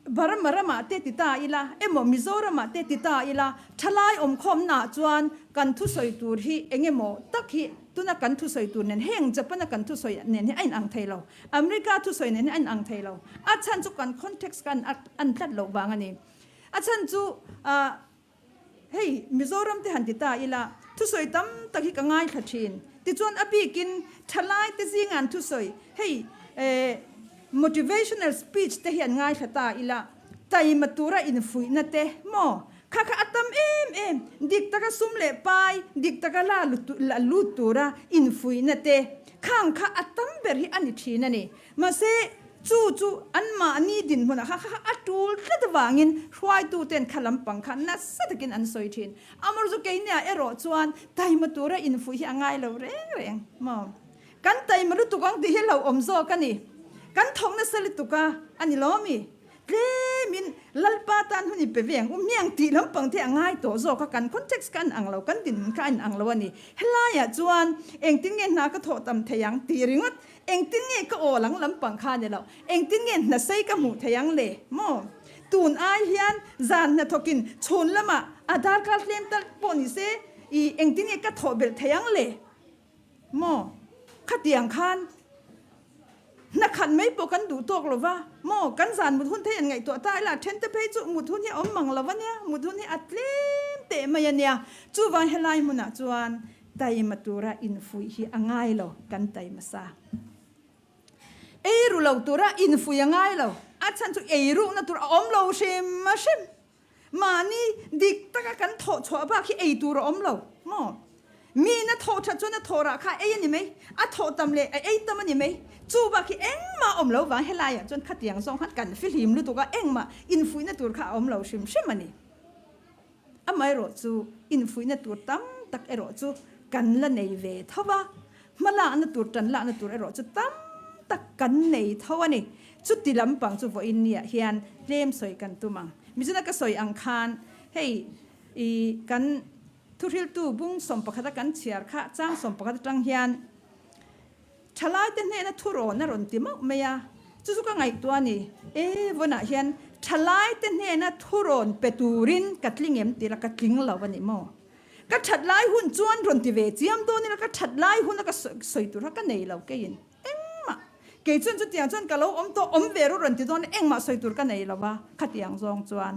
Burma ramah te ti ta ila emaw Mizoramah te ti ta ila thalai awmkhawmnaah chuan kan thusawi tur hi eng emaw tak hi tuna kan thusawi tur nen heng Japan-a kan thusawi nen hi a inang thei lo, America thusawi nen hi a inang thei lo. A chhan chu kan context kha an tlat loh vang a ni. A chhan chu hei Mizoram te han ti ta ila thusawi tam tak hi ka ngaithla thin. Tichuan a bikin thalai te zinga an thusawi hei motivational speech te hi an ngaithla ta ila taima tura infuihna te maw kha kha a tam em em dik taka sum leh pai dik taka la la lut tura infuihna te khang kha a tam ber hi a ni thin a ni. Mahse, chu chu anmahni dinhmunah kha kha a tul tlat avangin hruaituten kha lampang kha nasa takin an sawi thin. Amar chu keiniah erawh chuan taima tura infuih hi a ngai lo reng reng maw? Kan taima lutuk ang tih hi hlauhawm zawk a ni. Kan thawk nasa lutuk a, a ni lo mi? Tlemin Lalpa tan hun i pe ve ang u hmiang tih lampang te a ngai tawh zawk a, kan context kha a inang lo, kan dinhmun kha a inang lo a ni. Helaiah chuan engtin nge hna ka thawh tam thei ang tih ringawt, engtin nge ka awl ang lampang kha a ni lo, engtin nge hna sei ka hmuh thei ang le maw? Tun ai hian zan hnathawkin chhun lamah a darkar tlem tal pawh ni se i engtin nge ka thawh belh thei ang le maw? Khatiang khan. Hna khat mai pawh kan duh tawk lo va maw? Kan zan mut hun thei an ngaihtuah ta ila, thente phei chu mut hun hi a awm mang lo a nia, mut hun hi a tlem teh mai a nia. Chuvang helai hmunah chuan taima tura infuih hi a ngai lo, kan taima sa. Ei ru lo tura infuih a ngai lo, a chhan chu ei rukna tur a awm lo hrim hrim. Mahni dik taka kan thawh chhuah bak hi ei tur a awm lo maw? Miin a thawh that chuan a thawh rah kha ei a ni mai, a thawh tam leh a ei tam a ni mai. Chu bak hi engmah a awm lo vang helaiah chuan khatiang zawng khan kan fihlim lutuk a, engmah infuihna tur kha a awm lo hrim hrim a ni. Amaherawhchu infuihna tur tam tak erawh chu kan la nei ve tho va, hmalakna tur tanlakna tur erawh chu tam tak kan nei tho a ni. Chuti lampang chu vawiin niah hian tlem sawi kan tum ang. Mizona ka sawi ang khan hei i kan Thuhriltu bung sawmpakhata kan chhiar kha chang sawmpakhat atang hian thalaite hnena thurawn a rawn ti mauh mai a, chu chu ka ngaihtuah a ni. E, vawnah hian thalaite hnena thurawn pe turin ka tling em tih la ka tling lo a ni maw? Ka that lai hun chuan rawn ti ve chiam dawn ila ka that lai huna ka sawi tur kha ka nei lo keiin engmah kei chuan chutiang chuan ka lo awm tawh awm ve rawh rawn ti dawn engmah sawi tur ka nei lo va khatiang zawng chuan.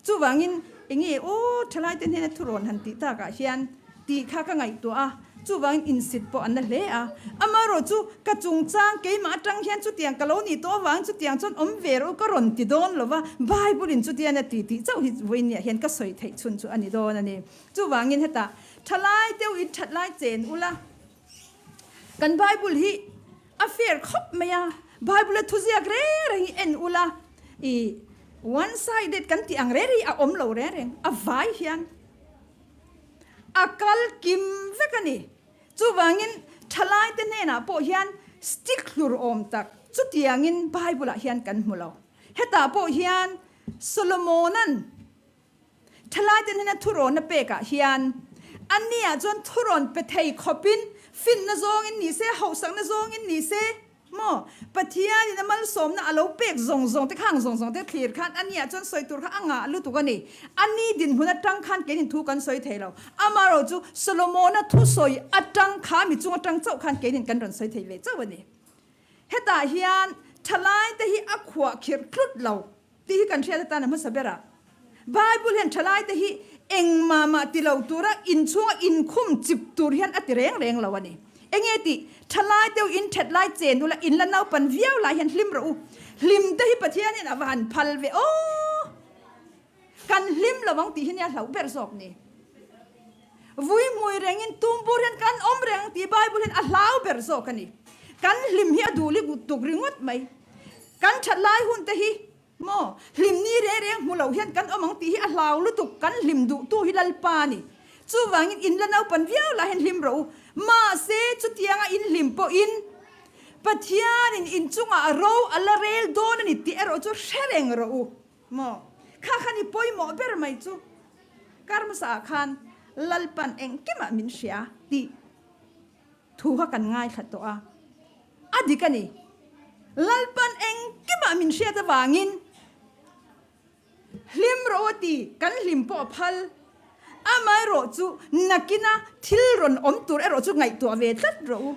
Chuvangin, enge aw thalaite hnena thurawn han tih takah hian tih kha ka ngaihtuah a, chuvangin insit pawh an la hle a. Amaherawh chu ka chungchang keimah atang hian chutiang ka lo nih tawh avangin chutiang chuan awm ve rawh u ka rawn ti dawn lo va, Bible-in chutian a ti tih chauh hi vawiin hian ka sawi theih chhun chu a ni dawn a ni. Chuvangin hetah thalai deuh in that lai chen ula, kan Bible hi A fair khawp mai a, Bible-a thuziak reng reng hi en ula, i one sided kan tih ang reng reng hi a awm lo reng reng, a vai hian a kal kim vek a ni. Chuvangin thalaite hnenah pawh hian stick hlur awm tak chutiangin Bible-ah hian kan hmu lo. Hetah pawh hian Solomona'n Thalaite hnena thurawn a pekah hian anniah chuan thurawn pe thei khawpin finna zawngin ni se, hauhsakna zawngin ni se maw? Pathianin a malsawmna a lo pek zawng zawng te khang zawng zawng te thlir khan anniah chuan sawi tur kha a ngah lutuk a ni. Ani dinhmun atang khan keinin thu kan sawi thei lo. Amaherawh chu Solomona thusawi atang kha mi chung atang chauh khan keinin kan rawn sawi thei ve chauh a ni. Hetah hian thalaite hi a khuah khirh tlut lo. Tih hi kan hriat atan a hmasa ber a. Bible hian thalaite hi engmah mah ti lo tura inchhunga inkhum chip tur hian a ti reng reng lo a ni. Enge tih? Thalai deuh in that lai chen ula in la naupan viau lai hian hlim rawh u. Hlim te hi Pathian hian a va han phal ve aw! Kan hlim lo ang tih hi nia hlauh ber zawk ni. Vui hmui rengin tumbur hian kan awm reng ang tih Bible hian a hlau ber zawk a ni. Kan hlim hi a duh tuk ringawt mai. Kan that lai hun te hi maw hlim ni reng reng hmu lo hian kan awm ang tih hi a hlau lutuk, kan hlim duh tu hi Lalpa a ni. Chuvangin in la naupan viau lah hian hlim rawh u. Mahse chutianga in hlim pawhin Pathianin in chungah ro a la rel dawn a ni tih erawh chu hre reng rawh u maw. Kha khan i pawimawh ber mai chu kar hmasa ah khan Lalpan engkimah min hria tih Thu kha kan ngaithla tawh a, a dik a ni. Lalpan engkimah min hriat avangin hlim rawh a ti, kan hlim pawh a phal. Amaherawh chu nakina thil rawn awm tur erawh chu ngaihtuah ve tlat rawh u.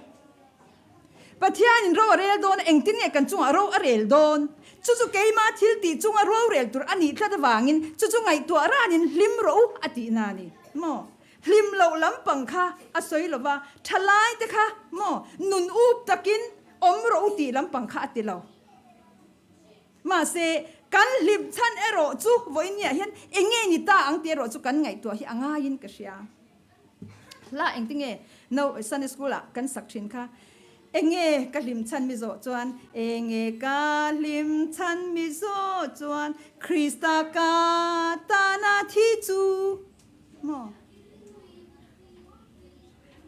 Pathianin ro a rel dawn a, engtin nge kan chungah ro a rel dawn? Chu chu keima thil tih chunga rorel tur a nih tlat avangin chu chu ngaihtuah ranin hlim rawh u a tihna a ni maw? Hlim loh lampang kha a sawi lo va, thalai te kha maw nun up takin awm rawh u tih lampang kha a ti lo. Mahse, kan hlim chhan erawh chu vawiin hian eng nge ni ta ang tih erawh chu kan ngaihtuah hi a ngaiin ka hria. Hla engtinge no Sunday school ah kan sak thin kha Enge ka hlim chhan mi zawh chuan, Enge ka hlim chhan mi zawh chuan, Krista ka tana thi chu. Maw?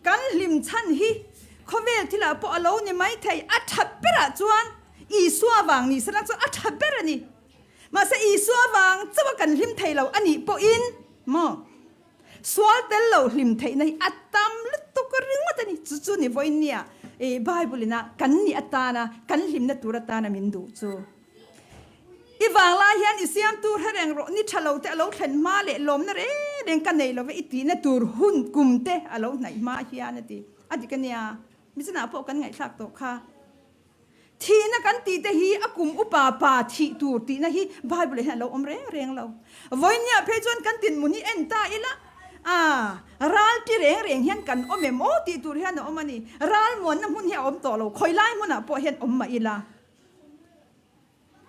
Kan hlim chhan hi khawvel thilah pawh a lo ni mai thei, a tha berah chuan Isua vang ni sela chuan a tha ber a ni. Mahse Isua vang chauha kan hlim thei lo a nih pawhin maw? Sual tel lo hlim theihna hi a tam lutuk ringawt a ni. Chu chu ni vawiin nia Bible ina kan nih atana kan hlimna tur atana min duh chu. I vanglai hian i siam tur he reng rawh, ni tha lo te a lo thlen hma leh lawmna reng reng ka nei lo ve i tihna tur hun kum te a lo hnaih hma hian a ti. A dik a nia, Mizanah pawh kan ngaihthlak tawh kha. Thihna kan tih te hi a kum upa pa thih tur tihna hi Bible ah hian a lo awm reng reng lo. Vawinia phei chuan kan dinhmun hi en ta ila, a ral ti reng reng hian kan awm em aw tih tur hian a awm a ni. Ral muanna hmun hi a awm tawh lo, khawi lai hmunah pawh hian awm mah ila.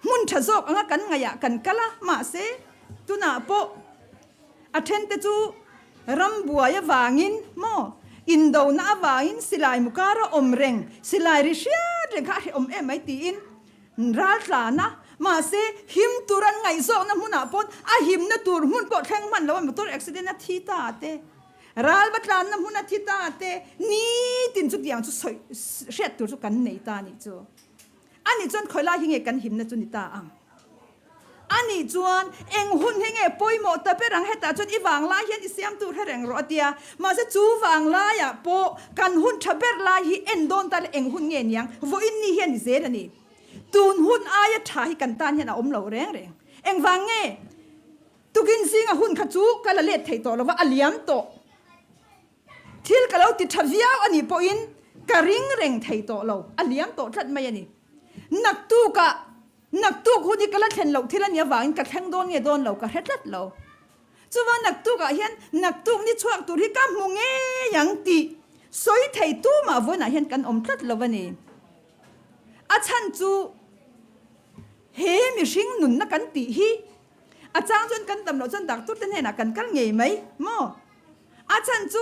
Hmun tha zawk anga kan ngaihah kan kal a, mahse tunah pawh a thente chu Rambuai avangin maw, indona avangin silai mukara awm reng, silai ri hriat reng kha a hrehawm em mai tiin ral tlan a. Mahse, him tur an ngaihzawkna hmunah pawh a himna tur hmun pawh thleng hman lo a, motor accident a thi ta te, ral va tlanna hmun a thi ta te, nitin chutiang chu sawi hriat tur chu kan nei ta a nih chu. Ani chuan khawi lai hi nge kan himna chu ni ta ang? Ani chuan, Eng hun hi nge pawimawh ta ber ang? Hetah chuan i vanglai hian i siam tur hereng rawh a tia. Mahse chu vanglaiah pawh kan hun tha ber lai hi en dawn ta le eng hun nge niang? Vawiin ni hian i zel a ni. Tun hun aia tha hi kan tan hian a awm lo reng reng. Engvang nge? Tukin zinga hun kha chu ka la let thei tawh lo va, a liam tawh. Thil ka lo ti tha viau a nih pawhin ka ring reng thei tawh lo, a liam tawh tlat mai a ni. Naktukah, naktuk hun hi ka la thlen loh thil a nih avangin ka thleng dawn nge dawn lo ka hre tlat lo. Chuvang naktukah hian naktuk ni chhuak tur hi ka hmu ngei ang tih sawi thei tumah vawiinah hian kan awm tlat lo a ni. A chhan chu he mihring nunna kan tih hi a chang chuan kan dam loh chuan doctor te hnenah kan kal ngei mai maw? A chhan chu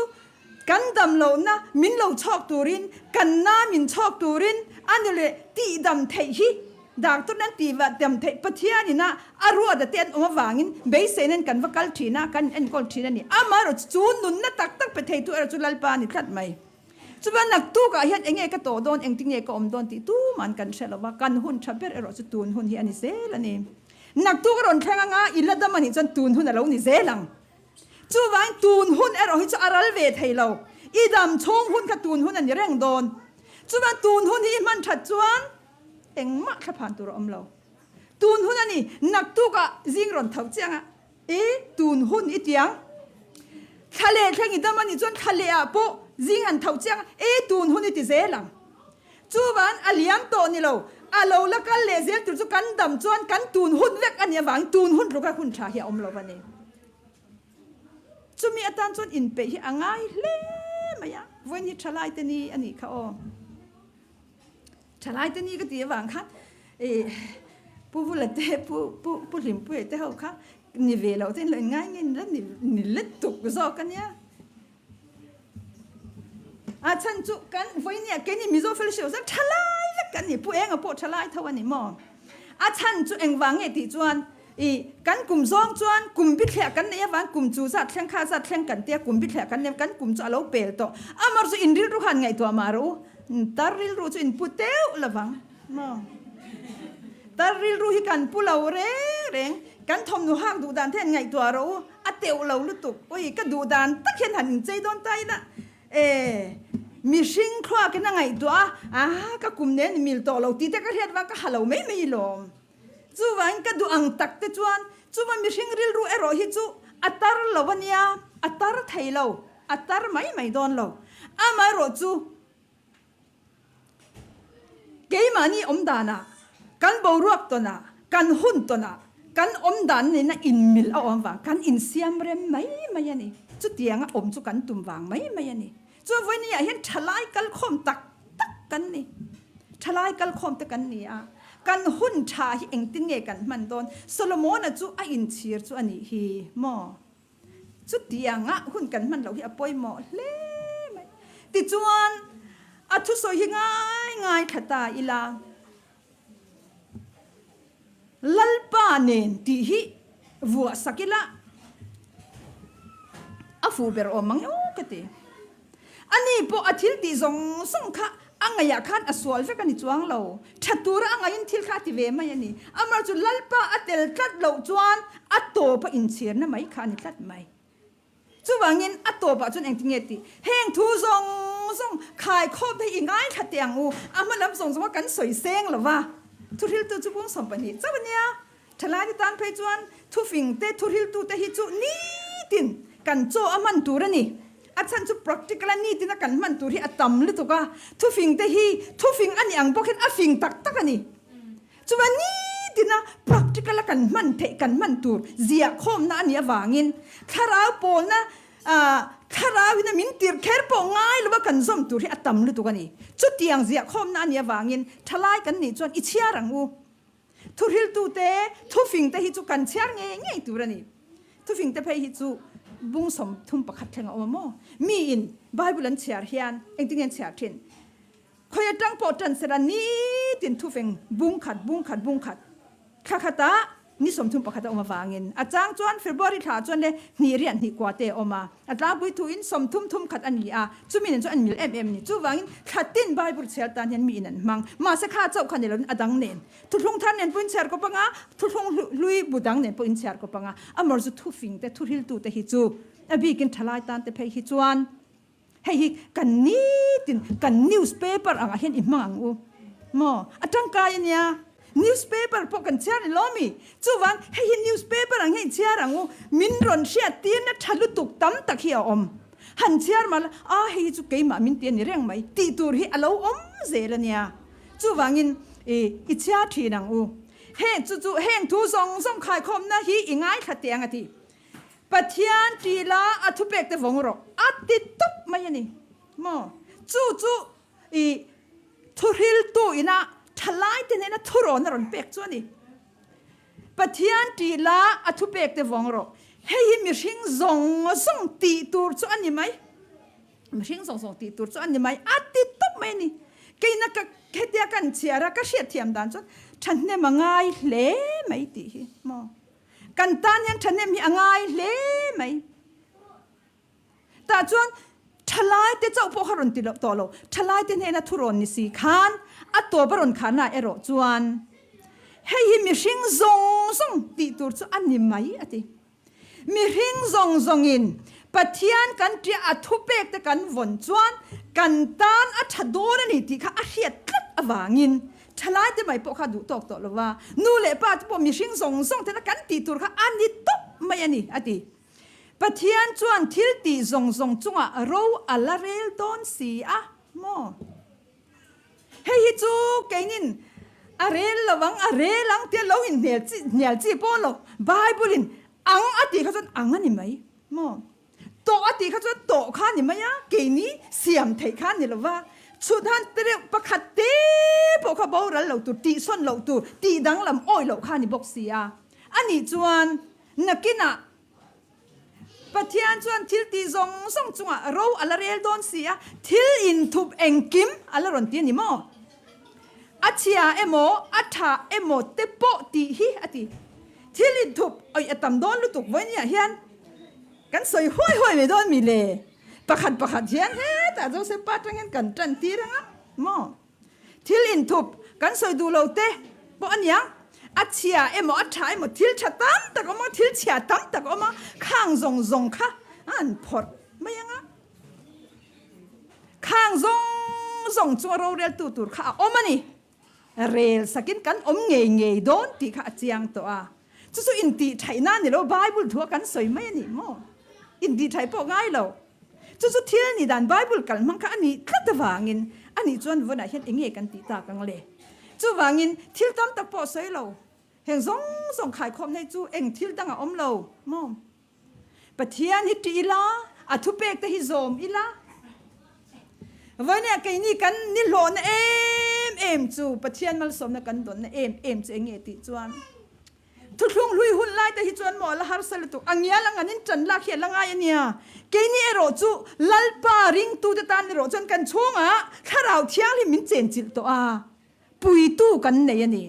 kan dam lohna min lo chhawk turin, kan na min chhawk turin a ni leh tihdam theih hi doctor nan tih dam theih Pathianin a a ruat a te an awm avangin beiseina in kan va kal thin a, kan enkawl thin a ni. Amaherawhchu chu nunna tak tak pe theitu erawh chu Lalpa a ni tlat mai. Chuvan naktukah hian enge ka tawh dawn, engtin nge ka awm dawn tih tuman kan hre lo va, kan hun tha ber erawh chu tun hun hi a ni zel a ni. Naktuk a rawn thleng anga i la dam a nih chuan tun hun a lo ni zel ang. Chuvangin tun hun erawh hi chu a ral ve thei lo. I dam chhung hun kha tun hun a ni reng dawn. Chuvan tun hun hi i hman that chuan engmah thlaphan tur a awm lo. Tun hun a ni, naktukah zing rawn tho chiang a, i tun hun i tiang. Thla leh thleng i dam a nih chuan thla leh ah pawh zing han tho chiang a, i tun hun i ti zel ang. Chuvan a liam tawh ni lo, a lo la kal leh zel tur chu kan dam chuan kan tun hun vek a nih avangin tun hun tluka hun tha hi a awm lo a ni. Chumi atan chuan inpeih hi a ngai hle mai a, vawiin hi thalaite ni a nih kha aw. Thalaite ni ka tih avang khan ih Pu Vula te Pu Pu Pu Hlimpuia te ho kha ni ve loh te in lo inngai nge ni la ni let tuk zawk a nia. A chhan chu kan vawinia keini Mizo Fellowship chuan thalai vek kan ni, Pu Enga pawh thalai tho a ni maw? A chhan chu engvang nge tih chuan i kan kum zawng chuan kum bithliah kan neih avang kum chu zat thleng kha zat thleng kan tia kum bithliah kan nei kan kum chu a lo pel tawh. Amar chu in rilru khan ngaihtuah mah rawh u, tar rilru chu in pu teuh lovang maw? Tar rilru hi kan pu lo reng reng, kan thawmhnaw hak duh dan te han ngaihtuah rawh u, a teuh lo lutuk, ui ka duh dan tak hian han inchei dawn ta ila, e mihring thluakin a ngaihtuah a, aha ka kum nen mil tawh lo tih te ka hriat vang ka ha lo mai mai lawm. Chuvangin ka duh ang tak te chuan chuma mihring rilru erawh hi chu a tar lo a nia, a tar thei lo, a tar mai mai dawn lo. Amaherawhchu. Keimahni awm danah, kan boruak tawnah, kan hun tawnah, kan awm dan nena inmil a awm vang, kan insiam rem mai mai a ni. Chutianga awm chu kan tum vang mai mai a ni. Chu vawinia hian thalai kalkhawm tak tak kan ni. Thalai kalkhawm te kan ni a, kan hun tha hi engtin nge kan hman dawn? Solomona chu a inchhir chu a nih hi maw? Chutianga hun kan hman loh hi a pawimawh hle mai. Tichuan, a thusawi hi ngai ngai thla ta ila, Lalpa nen tih hi vuah sak ila a fuh ber awm ang emaw ka ti. Ani pawh a thil tih zawng zawng kha a ngaihah khan a sual vek a ni chuang lo. Tha tura a ngaihin thil kha a ti ve mai a ni. Amar chu Lalpa a tel tlat loh chuan a tawpa inchhirna mai kha a ni tlat mai. Chuvangin a tawpah chuan engtin nge tih? Heng thu zawng zawng khaikhawp hi i ngaithla teh ang u. A hma lam zawng zawnga kan sawi seng lo va. Thuhriltu chu bung 12 chauh a nia. Thalaite tan phei chuan thufing te, thuhriltute hi chu nitin kan chaw a hman tur a ni. A chhan chu practical a nitin a kan hman tur hi a tam lutuk a, thufing te hi thufing a nih ang bawk hian a fing tak tak a ni. Chuan nitin a practical a kan hman theih kan hman tur ziah khawmna a nih avangin thlarau pawlna thlarau in a min tirh kher pawh ngai lo a kan zawm tur hi a tam lutuk a ni. Chutiang ziah khawmna a nih avangin thalai kan nih chuan i chhiar ang u. Thuhriltute, thufingte hi chu kan chhiar ngei ngei tur a ni. Thufingte phei hi chu bung 31 thleng a awm a maw? Miin Bible an chhiar hian engtin nge an chhiar thin? Khawi atang pawh tan sela nitin thufeng bung khat, bung khat, bung khat thla khatah ni 31 a awm avangin a chang chuan February thla chuan le hnih riah hnih kua te a awm a, a tlangpui thuin 30 thum khat a ni a, chumi nen chuan an mil em em a ni. Chuvangin thla tin Bible chhiar tan hian mi in an hmang. Mahse kha chauh kha ni lovin a dang nen thuthlung thar nen pawh in chhiar kawp anga, thuthlung hlui bu dang nen pawh in chhiar kawp anga, amawr chu thufing te thuhriltu te hi chu a bikin thalai tan te phei hi chuan Hei hi kan nitin kan newspaper angah hian i hmang ang u maw? A tangkai a nia. Newspaper pawh kan chhiar ni lo mi? Chuvan hei hi newspaper ang hian i chhiar ang u. Min rawn hriat tirna tha lutuk tam tak hi a awm. Han chhiar mah la, a hei hi chu keimah min ti a ni reng mai tih tur hi a lo awm zel a nia. Chuvangin i i chhiar thin ang u. Heng chu chu heng thu zawng zawng khaikhawmna hi i ngaithla teh ang a ti. Pathian tih la a thupek te vawng rawh a ti tawp mai a ni maw? Chu chu i thuhriltu ina thalai te nena thurawn a rawn pek chu a ni. Pathian tih la a thupek te vawng rawh. Hei hi mihring zawng zawng tih tur chu a ni mai. Mihring zawng zawng tih tur chu a ni mai a ti tawp mai a ni. Keina ka hetia kan chhiar a ka hriatthiam dan chuan thahnem a ngai hle mai tih hi maw? Kan tan hian thahnem hi a ngai hle mai. Tah chuan thalai te chauh pawh kha rawn ti loh tawh lo. Thalai te hnena thu rawn ni si khan a tawp a rawn khanah erawh chuan hei hi mihring zawng zawng tih tur chu a ni mai a ti. Mihring zawng zawngin Pathian kan tia a thupek te kan vawn chuan kan tan a tha dawn a ni tih kha a hriat tlat avangin Thalai te mai pawh kha duh tawk tawh lo va, nu leh pa te pawh mihring zawng zawng tena kan tih tur kha a ni tawp mai a ni, a ti. Pathian chuan thil tih zawng zawng chungah ro a la rel dawn si a maw? Hei hi chu keinin a rel lo ang, a rel ang tia lo inhmel chi, hnial chi pawh lo, Bible-in ang a tih kha chuan ang a ni mai maw? Tawh a tih kha chuan tawh kha ni mai a, keini siam theih kha ni lo va, chhut han te reuh pakhat te pawh kha boral lo tur, tihsawn loh tur, tih danglam awih loh kha ni bawk si a. A nih chuan nakinah Pathian chuan thil tih zawng zawng chungah ro a la rel dawn si a, thil inthup engkim a la rawn ti a ni maw? A chhia emaw, a tha emaw te pawh tih hi a ti. Thil inthup awih a tam dawn lutuk vawinia hian kan sawi huai huai mai dawn mi le? Pakhat pakhat hian hetah Joseph pa atang hian kan tan tir ang a maw? Thil inthup kan sawi duh lo te pawh a niang. A chhia emaw, a tha emaw, thil tha tam tak awm a, thil chhia tam tak awm a, khang zawng zawng kha an phawrh mai ang a. Khang zawng zawng chunga roreltu tur kha a awm a ni. Rel sakin kan awm ngei ngei dawn tih kha a chiang tawh a. Chu chu intihṭhaihna a ni lo, Bible thua kan sawi mai a ni maw? Intihṭhaih pawh ngai lo. Chu chu thil ni dan Bible kal hmang kha a nih tlat avangin a nih chuan vawnah hian eng nge kan tih tak ang le? Chuvangin thil tam tak pawh sawi lo, heng zawng zawng khaikhawm nei chu eng thil dang a awm lo maw? Pathian hi ṭih ila, a thupek te hi zawm ila. Vawinia keini kan ni hlawhna em em chu Pathian malsawmna kan dawnna em em chu eng nge tih chuan thuthlung hlui hun lai te hi chuan maw la harsa lutuk a ngial ang an in ṭan lak hi a la ngai a nia. Keini erawh chu Lalpa ringtute tan erawh chuan kan chhungah Thlarau Thianghlim min chenchilh tawh a, puitu kan nei a ni.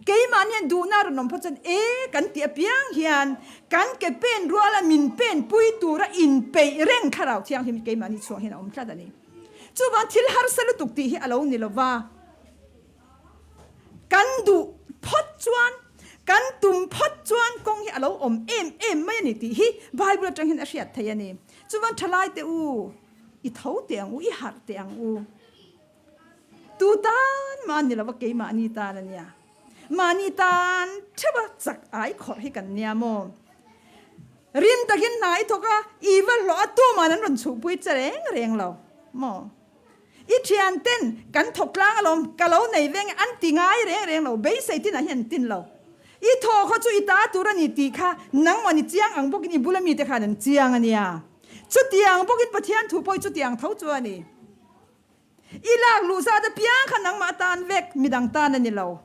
Keimah hian duhna a rawn awm phawt chuan e kan tih apiang hian kan ke pen ruala min pen pui tura inpeih reng Thlarau Thianghlim hi keimahni chhuang hian a awm tlat a ni. Chuvang thil harsa lutuk tih hi a lo ni lova, kan duh phawt chuan, kan tum phawt chuan kawng hi a lo awm em em mai a ni tih hi Bible atang hian a hriat theih a ni. Chuvang thalaite u, i tho teh ang u, i harh teh ang u. Tu tan mah ni lova keimahni tan a nia. Mahni tan theuha chak ai khawrh hi kan nia maw? Rim takin hna i thawk a, i va hlawh a tuman an rawn chhuhpui che reng reng lo maw? I thian ten kan thawk tlang alawm, ka lo nei veng e an ti ngai reng reng lo, beisei tinah hian an tin lo. I thaw khaw chu i ta tur a ni tih kha nangmah ni chiang ang bawkin i bula mite khan an chiang a nia. Chutiang bawkin Pathian thu pawh hi chutiang tho chu a ni. I lak luh zat apiang kha nangmah tan vek, midang tan a ni lo.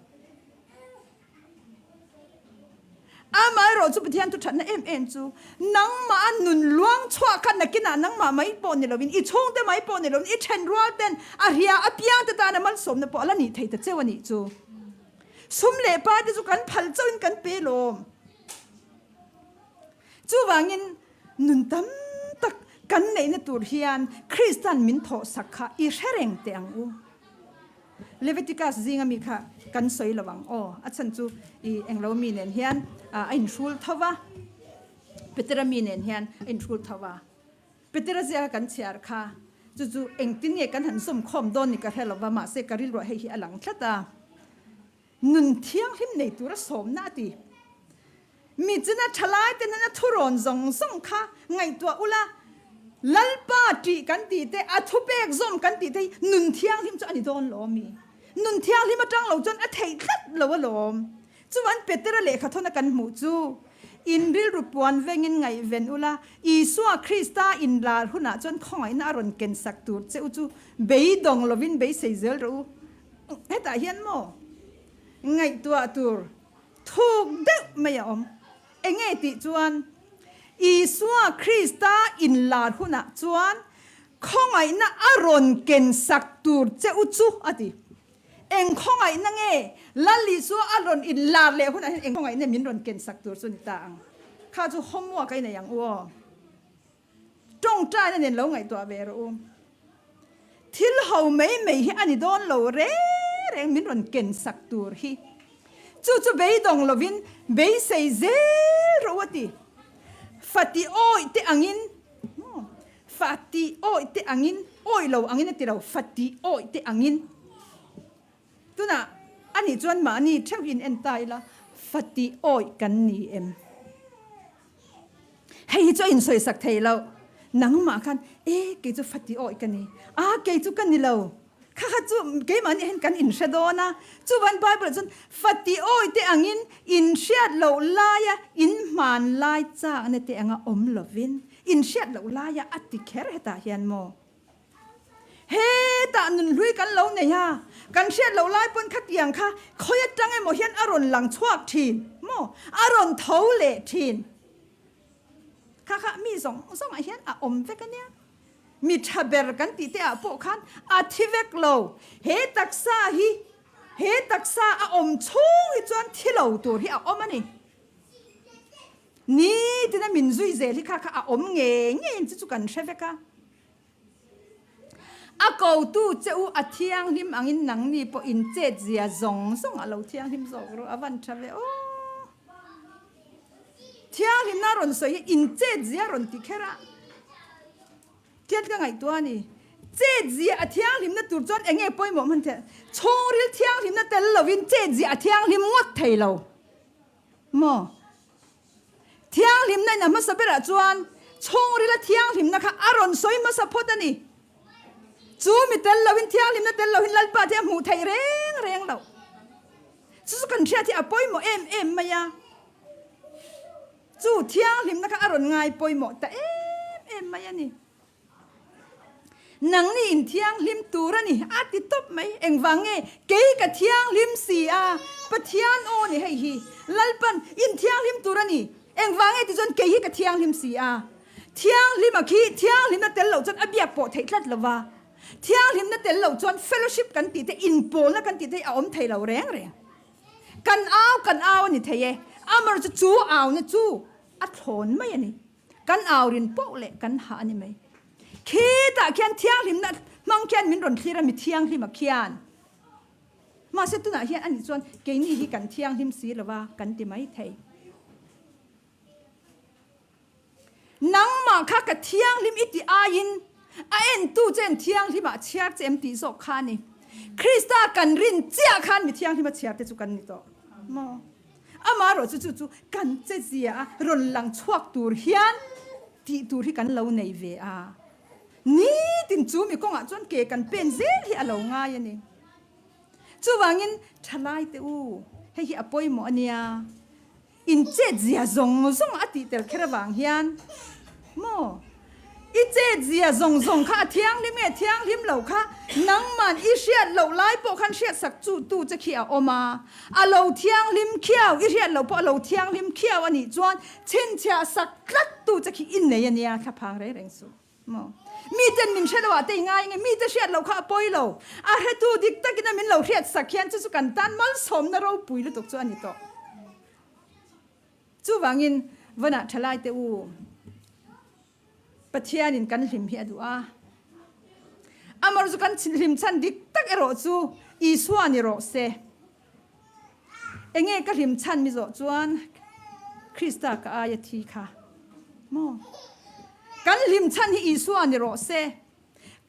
Amaherawh chu Pathian thu thatna em em chu nangmah a nun luang chhuah kha nakinah nangmah mai pawh ni loin, i chhungte mai pawh ni loin, i thenrual ten a hria apiang te tana malsawmna pawh a la nih thei ta cheu a nih chu. Sum leh pa te chu kan phal chauhin kan pe lawm. Chuvangin nun tam tak kan neihna tur hian Krista'n min thawhsak kha i hre reng teh ang u. Leviticus zinga mi kha kan sawi lo ang aw, a chhan chu i englo mi nen hian a inhrul tho va, Petera mi nen hian a inhrul tho va. Petera ziaka kan chhiar kha chu chu engtin nge kan han zawm khawm dawn ni ka hre lo va, mahse ka rilruah hei hi a lang tlat a. Nun thianghlim nei tura sawmna a ti. Mi china thalai te nena thurawn zawng zawng kha ngaihtuah ula, Lalpa ṭih kan tih te, a thupek zawm kan tih te hi nun thianghlim chu a ni dawn lo ami? Nun thianghlim aṭang lo chuan a theih tlat lo alawm. Chuan Petera lehkha thawna kan hmuh chu, In rilru puan vengin ngaihven ula, Isua Krista inlar hunah chuan khawngaihna a rawn kensak tur che u chu beidawng lovin beisei zel rawh u. Hetah hian maw ngaihtuah tur Thuk deuh mai a awm. Enge tih chuan Isua Krista inlar hunah chuan khawngaihna a rawn ken sak tur che u chu a ti. Eng khawngaihna nge Lal Isua a rawn inlar leh hunah hian eng khawngaihna min rawn ken sak tur chu ni ta ang? Kha chu homework a inei ang u aw. Tawngtaina nen lo ngaihtuah ve rawh u. Thil ho mai mai hi a ni dawn lo reng reng min rawn ken sak tur hi. Chu chu beidawng lovin beisei zel rawh u a ti. Fati awih te angin, fati awih te angin, awih lo angin a ti lo, fati awih te angin. Tunah a nih chuan mahni theuhin en ta ila, fati awih kan ni em? Hei hi chu a insawisak thei lo. Nangmah khan, E, kei chu fati awih ka ni. A, kei chu ka ni lo. Kha kha chu keimah nih hian kan inhre dawn a. Chuvan Bible ah chuan fati awih te angin inhriat loh laia inhman lai chakna te anga awm lovin inhriat loh laia a ti kher hetah hian maw? Hetah nunhlui kan lo nei a, kan hriat loh lai pawn khatiang kha khawi atang emaw hian a rawn lang chhuak thin maw? A rawn tho leh thin. Kha kha mi zawng zawngah hian a awm vek a nia. Mi tha ber kan tih te ah pawh khan a thi vek lo. He taksa hi, he taksa a awm chhung hi chuan thi lo tur hi a awm a ni. Nitin a min zui zel hi kha kha a awm ngei ngeiin chu chu kan hre vek a. A kotu che u a thianghlim angin nangni pawh in chet zia zawng zawng a lo thianghlim zawk rawh a van tha ve aw. Thianghlimna rawn sawi hi in chet zia rawn ti kher a. Tiat ka ngaihtuah a ni. Chet zia a thianghlimna tur chuan eng nge pawimawh hman theih? Chhungril thianghlimna tel lovin chet zia a thianghlim ngawt thei lo maw? Thianghlimna in a hmasa berah chuan chhungrila thianghlimna kha a rawn sawi hmasa phawt a ni. Chu mi tel loin thianghlimna tel lohin Lalpa te a hmuh theih reng reng loh. Chu chu kan hriat hi a pawimawh em em mai a. Chu thianghlimna kha a rawn ngai pawimawh ta em em mai a ni. Nangni in thianghlim tur a ni, a ti tawp mai. Engvang nge? Kei ka thianghlim si a, Pathian aw ni hei hi. Lalpan, in thianghlim tur a ni. Engvang nge ti chuan kei hi ka thianghlim si a. Thianghlim a khi, thianghlimna tel loh chuan a biak pawh theih tlat lo va. Thianghlimna tel loh chuan fellowship kan tih te, inpawlna kan tih te hi a awm thei lo reng reng. Kan au kan au a ni thei e. Amaherawhchu chu auna chu a thlawn mai a ni. Kan aurin poh leh kan hah a ni mai. Khitah khian thianghlimna hmang khian min rawn thlir a, mi thianghlima khian. Mahse tunah hian ani chuan keini hi kan thianghlim si lo va kan ti mai thei. Nangmah kha ka thianghlim i ti aiin a entu che en thianghlimah chhiar che em tih zawk kha a ni. Krista kan rin chiah khan mi thianghlima chhiar te chu kan ni tawh maw? Amaherawh chu chu chu kan che zia a rawn lang chhuak tur hian tih tur hi kan lo nei ve a. Nitin chu mi kawngah chuan ke kan pen zel hi a lo ngai a ni. Chuvangin thalai te u, hei hi a pawimawh a nia. In chet zia zawng zawng a tih tel kher avang hian maw? I chet zia zawng zawng kha a thianghlim nge thianghlim lo kha nangman i hriat loh lai pawh khan hriatsak chu tu che khi a awm a, a lo thianghlim khiau, i hriat loh pawh a lo thianghlim khiau a nih chuan chhinchhiah sak tlat tu che khi i nei a nia thlaphang reng reng suh maw. Miten min hre lo ah te i ngai nge, mite hriat loh kha a pawi lo, a hretu dik takin a min lo hriat sak hian chu chu kan tan malsawmna ropui lutuk chu a ni tawh. Chuvangin vanah thalaite u, Pathianin kan hlim hi a duh a. Amaherawhchu chu kan hlim chhan dik tak erawh chu Isua ni rawh se. Enge ka hlim chhan mi zawh chuan Krista ka aia thi kha maw? Kan hlim chhan hi Isua ni rawh se.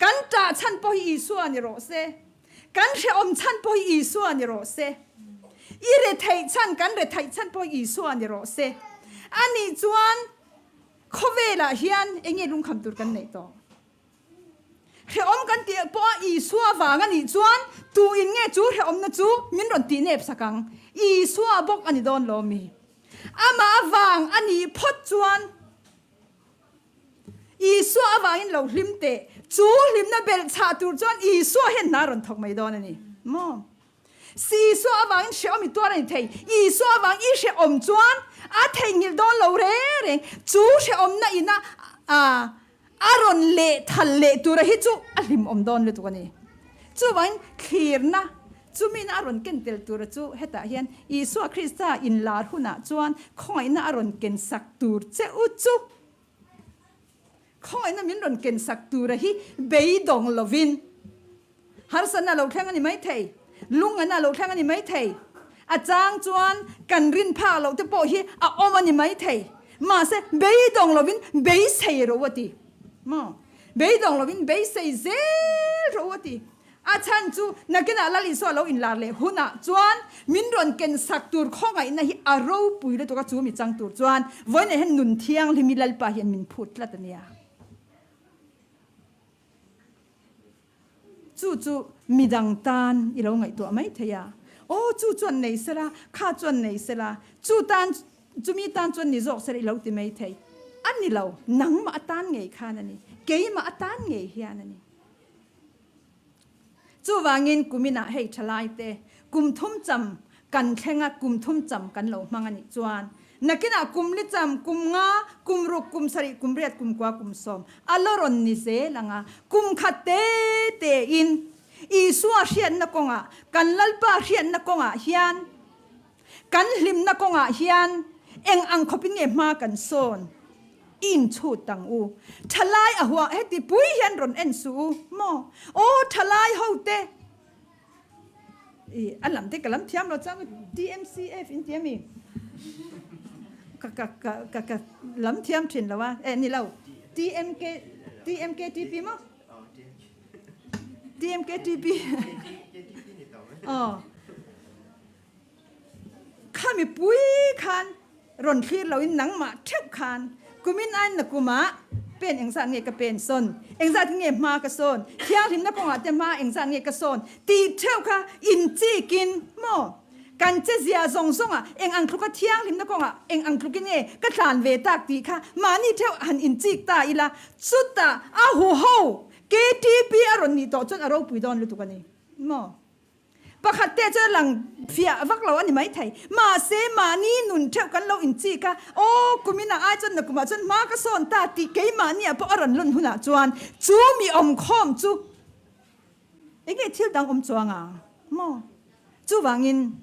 Kan ṭah chhan pawh hi Isua ni rawh se. Kan hrehawm chhan pawh hi Isua ni rawh se. I retheih chhan, kan retheih chhan pawh hi Isua ni rawh se. Anih chuan khawvelah hian eng nge lungkham tur kan neih tawh? Hrehawm kan tih pawha Isua vang anih chuan tu in nge chu hrehawmna chu min rawn tih nep sak ang? Isua bawk a ni dawn lo mi? Amah vang anih phawt chuan Isua avangin lo hlim teh. Chu hlimna belh chhah tur chuan Isua hian hna rawn thawk mai dawn a ni maw? Si Isua avangin hrehawm i tuar a ni thei. Isua avang i hrehawm chuan a theihnghilh dawn lo reng reng. Chu hrehawmna ina a rawn leh thal leh tura hi chu a hlimawm dawn lutuk a ni. Chuvangin thlirna Chumina a rawn ken tel tura chu hetah hian Isua Krista inlar hunah chuan khawngaihna a rawn ken sak tur che u chu khawngaihna min rawn ken sak tura hi beidawng lovin harsatna a lo thleng a ni maithei, lungngaihna a lo thleng a ni maithei, a chang chuan kan rin phak loh te pawh hi a awm a ni maithei, mahse beidawng lovin beisei rawh u a ti maw? Beidawng lovin beisei zel rawh u a ti. A chhan chu nakinah Lal Isua lo inlar leh hunah chuan min rawn ken sak tur khawngaihna hi a ropui lutuk a, chu mi chang tur chuan vawiinah hian nun thianghlim hi Lalpa hian min phut tlat a nia. Chu chu midang tan i lo ngaihtuah mai thei a, aw chu chuan nei sela, kha chuan nei sela, chu tan chumi tan chuan ni zawk sela i lo ti mai thei. A ni lo, nangmah atan ngei khan a ni, keimah atan ngei hian a ni. Chuvangin kuminah hei thalaite kum thum cham kan thleng a, kum thum cham kan lo hmang a nih chuan nakinah kum li cham, kum nga, kum ruk, kum sarih, kum riat, kum kua, kum sawm a la rawn ni zel ang a, kum khat te tein Isua hriatna kawngah, kan Lalpa hriatna kawngah hian, kan hlimna kawngah hian eng ang khawpin nge hma kan sawn? I inchhut ang u. Thalai a huah heti pui hian rawn en suh u maw? Aw thalai ho te i a lam te ka lam thiam lo chuan TMCF in ti ami? Ka ka ka ka ka lam thiam thin lo a eh ni lo TMK TMKTP maw? TMKTP aw Kha mipui khan rawn thlir loin nangmah theuh khan kumin ain na kumah pen engzat nge ka pen sawn, engzat nge hma ka sawn, thianghlimna kawngah te hma engzat nge ka sawn tih theuh kha inchikin maw kan che zia zawng zawngah eng ang tluka thianghlimna kawngah eng ang tlukin nge ka tlan ve tak tih kha mahni theuh han inchik ta ila chutah a huho KTP a rawn nih tawh chuan a ropui dawn lutuk a ni maw. Pakhat te chuan lang fiah vak lo a ni maithei. Mahse, mahni nun theuh kan lo inchik a, aw, kuminah ai chuan nakumah chuan hma ka sawn ta tih keimahniah pawh a rawn lun hunah chuan chu mi awmkhawm chu eng nge thil dang awm chuang ang maw? Chuvangin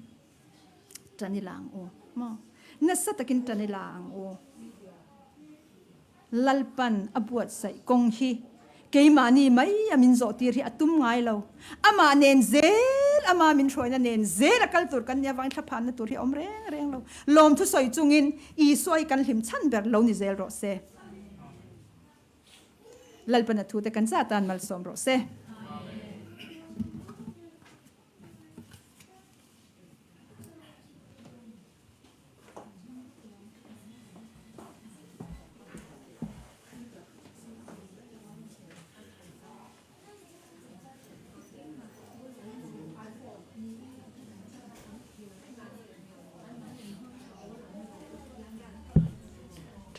tan ila ang u maw? Nasa takin tan ila ang u. Lalpan a buatsaih kawng hi keimahni mai a min zawh tir hi a tum ngai lo. Amah nen zel, ama min hruaina nen zel a kal tur kan nih avangin thlaphanna tur hi a awm reng reng lo. Lawmthu sawi chungin Isua hi kan hlim chhan ber lo ni zel rawh se. Lalpan a thute kan zah tan malsawm rawh se.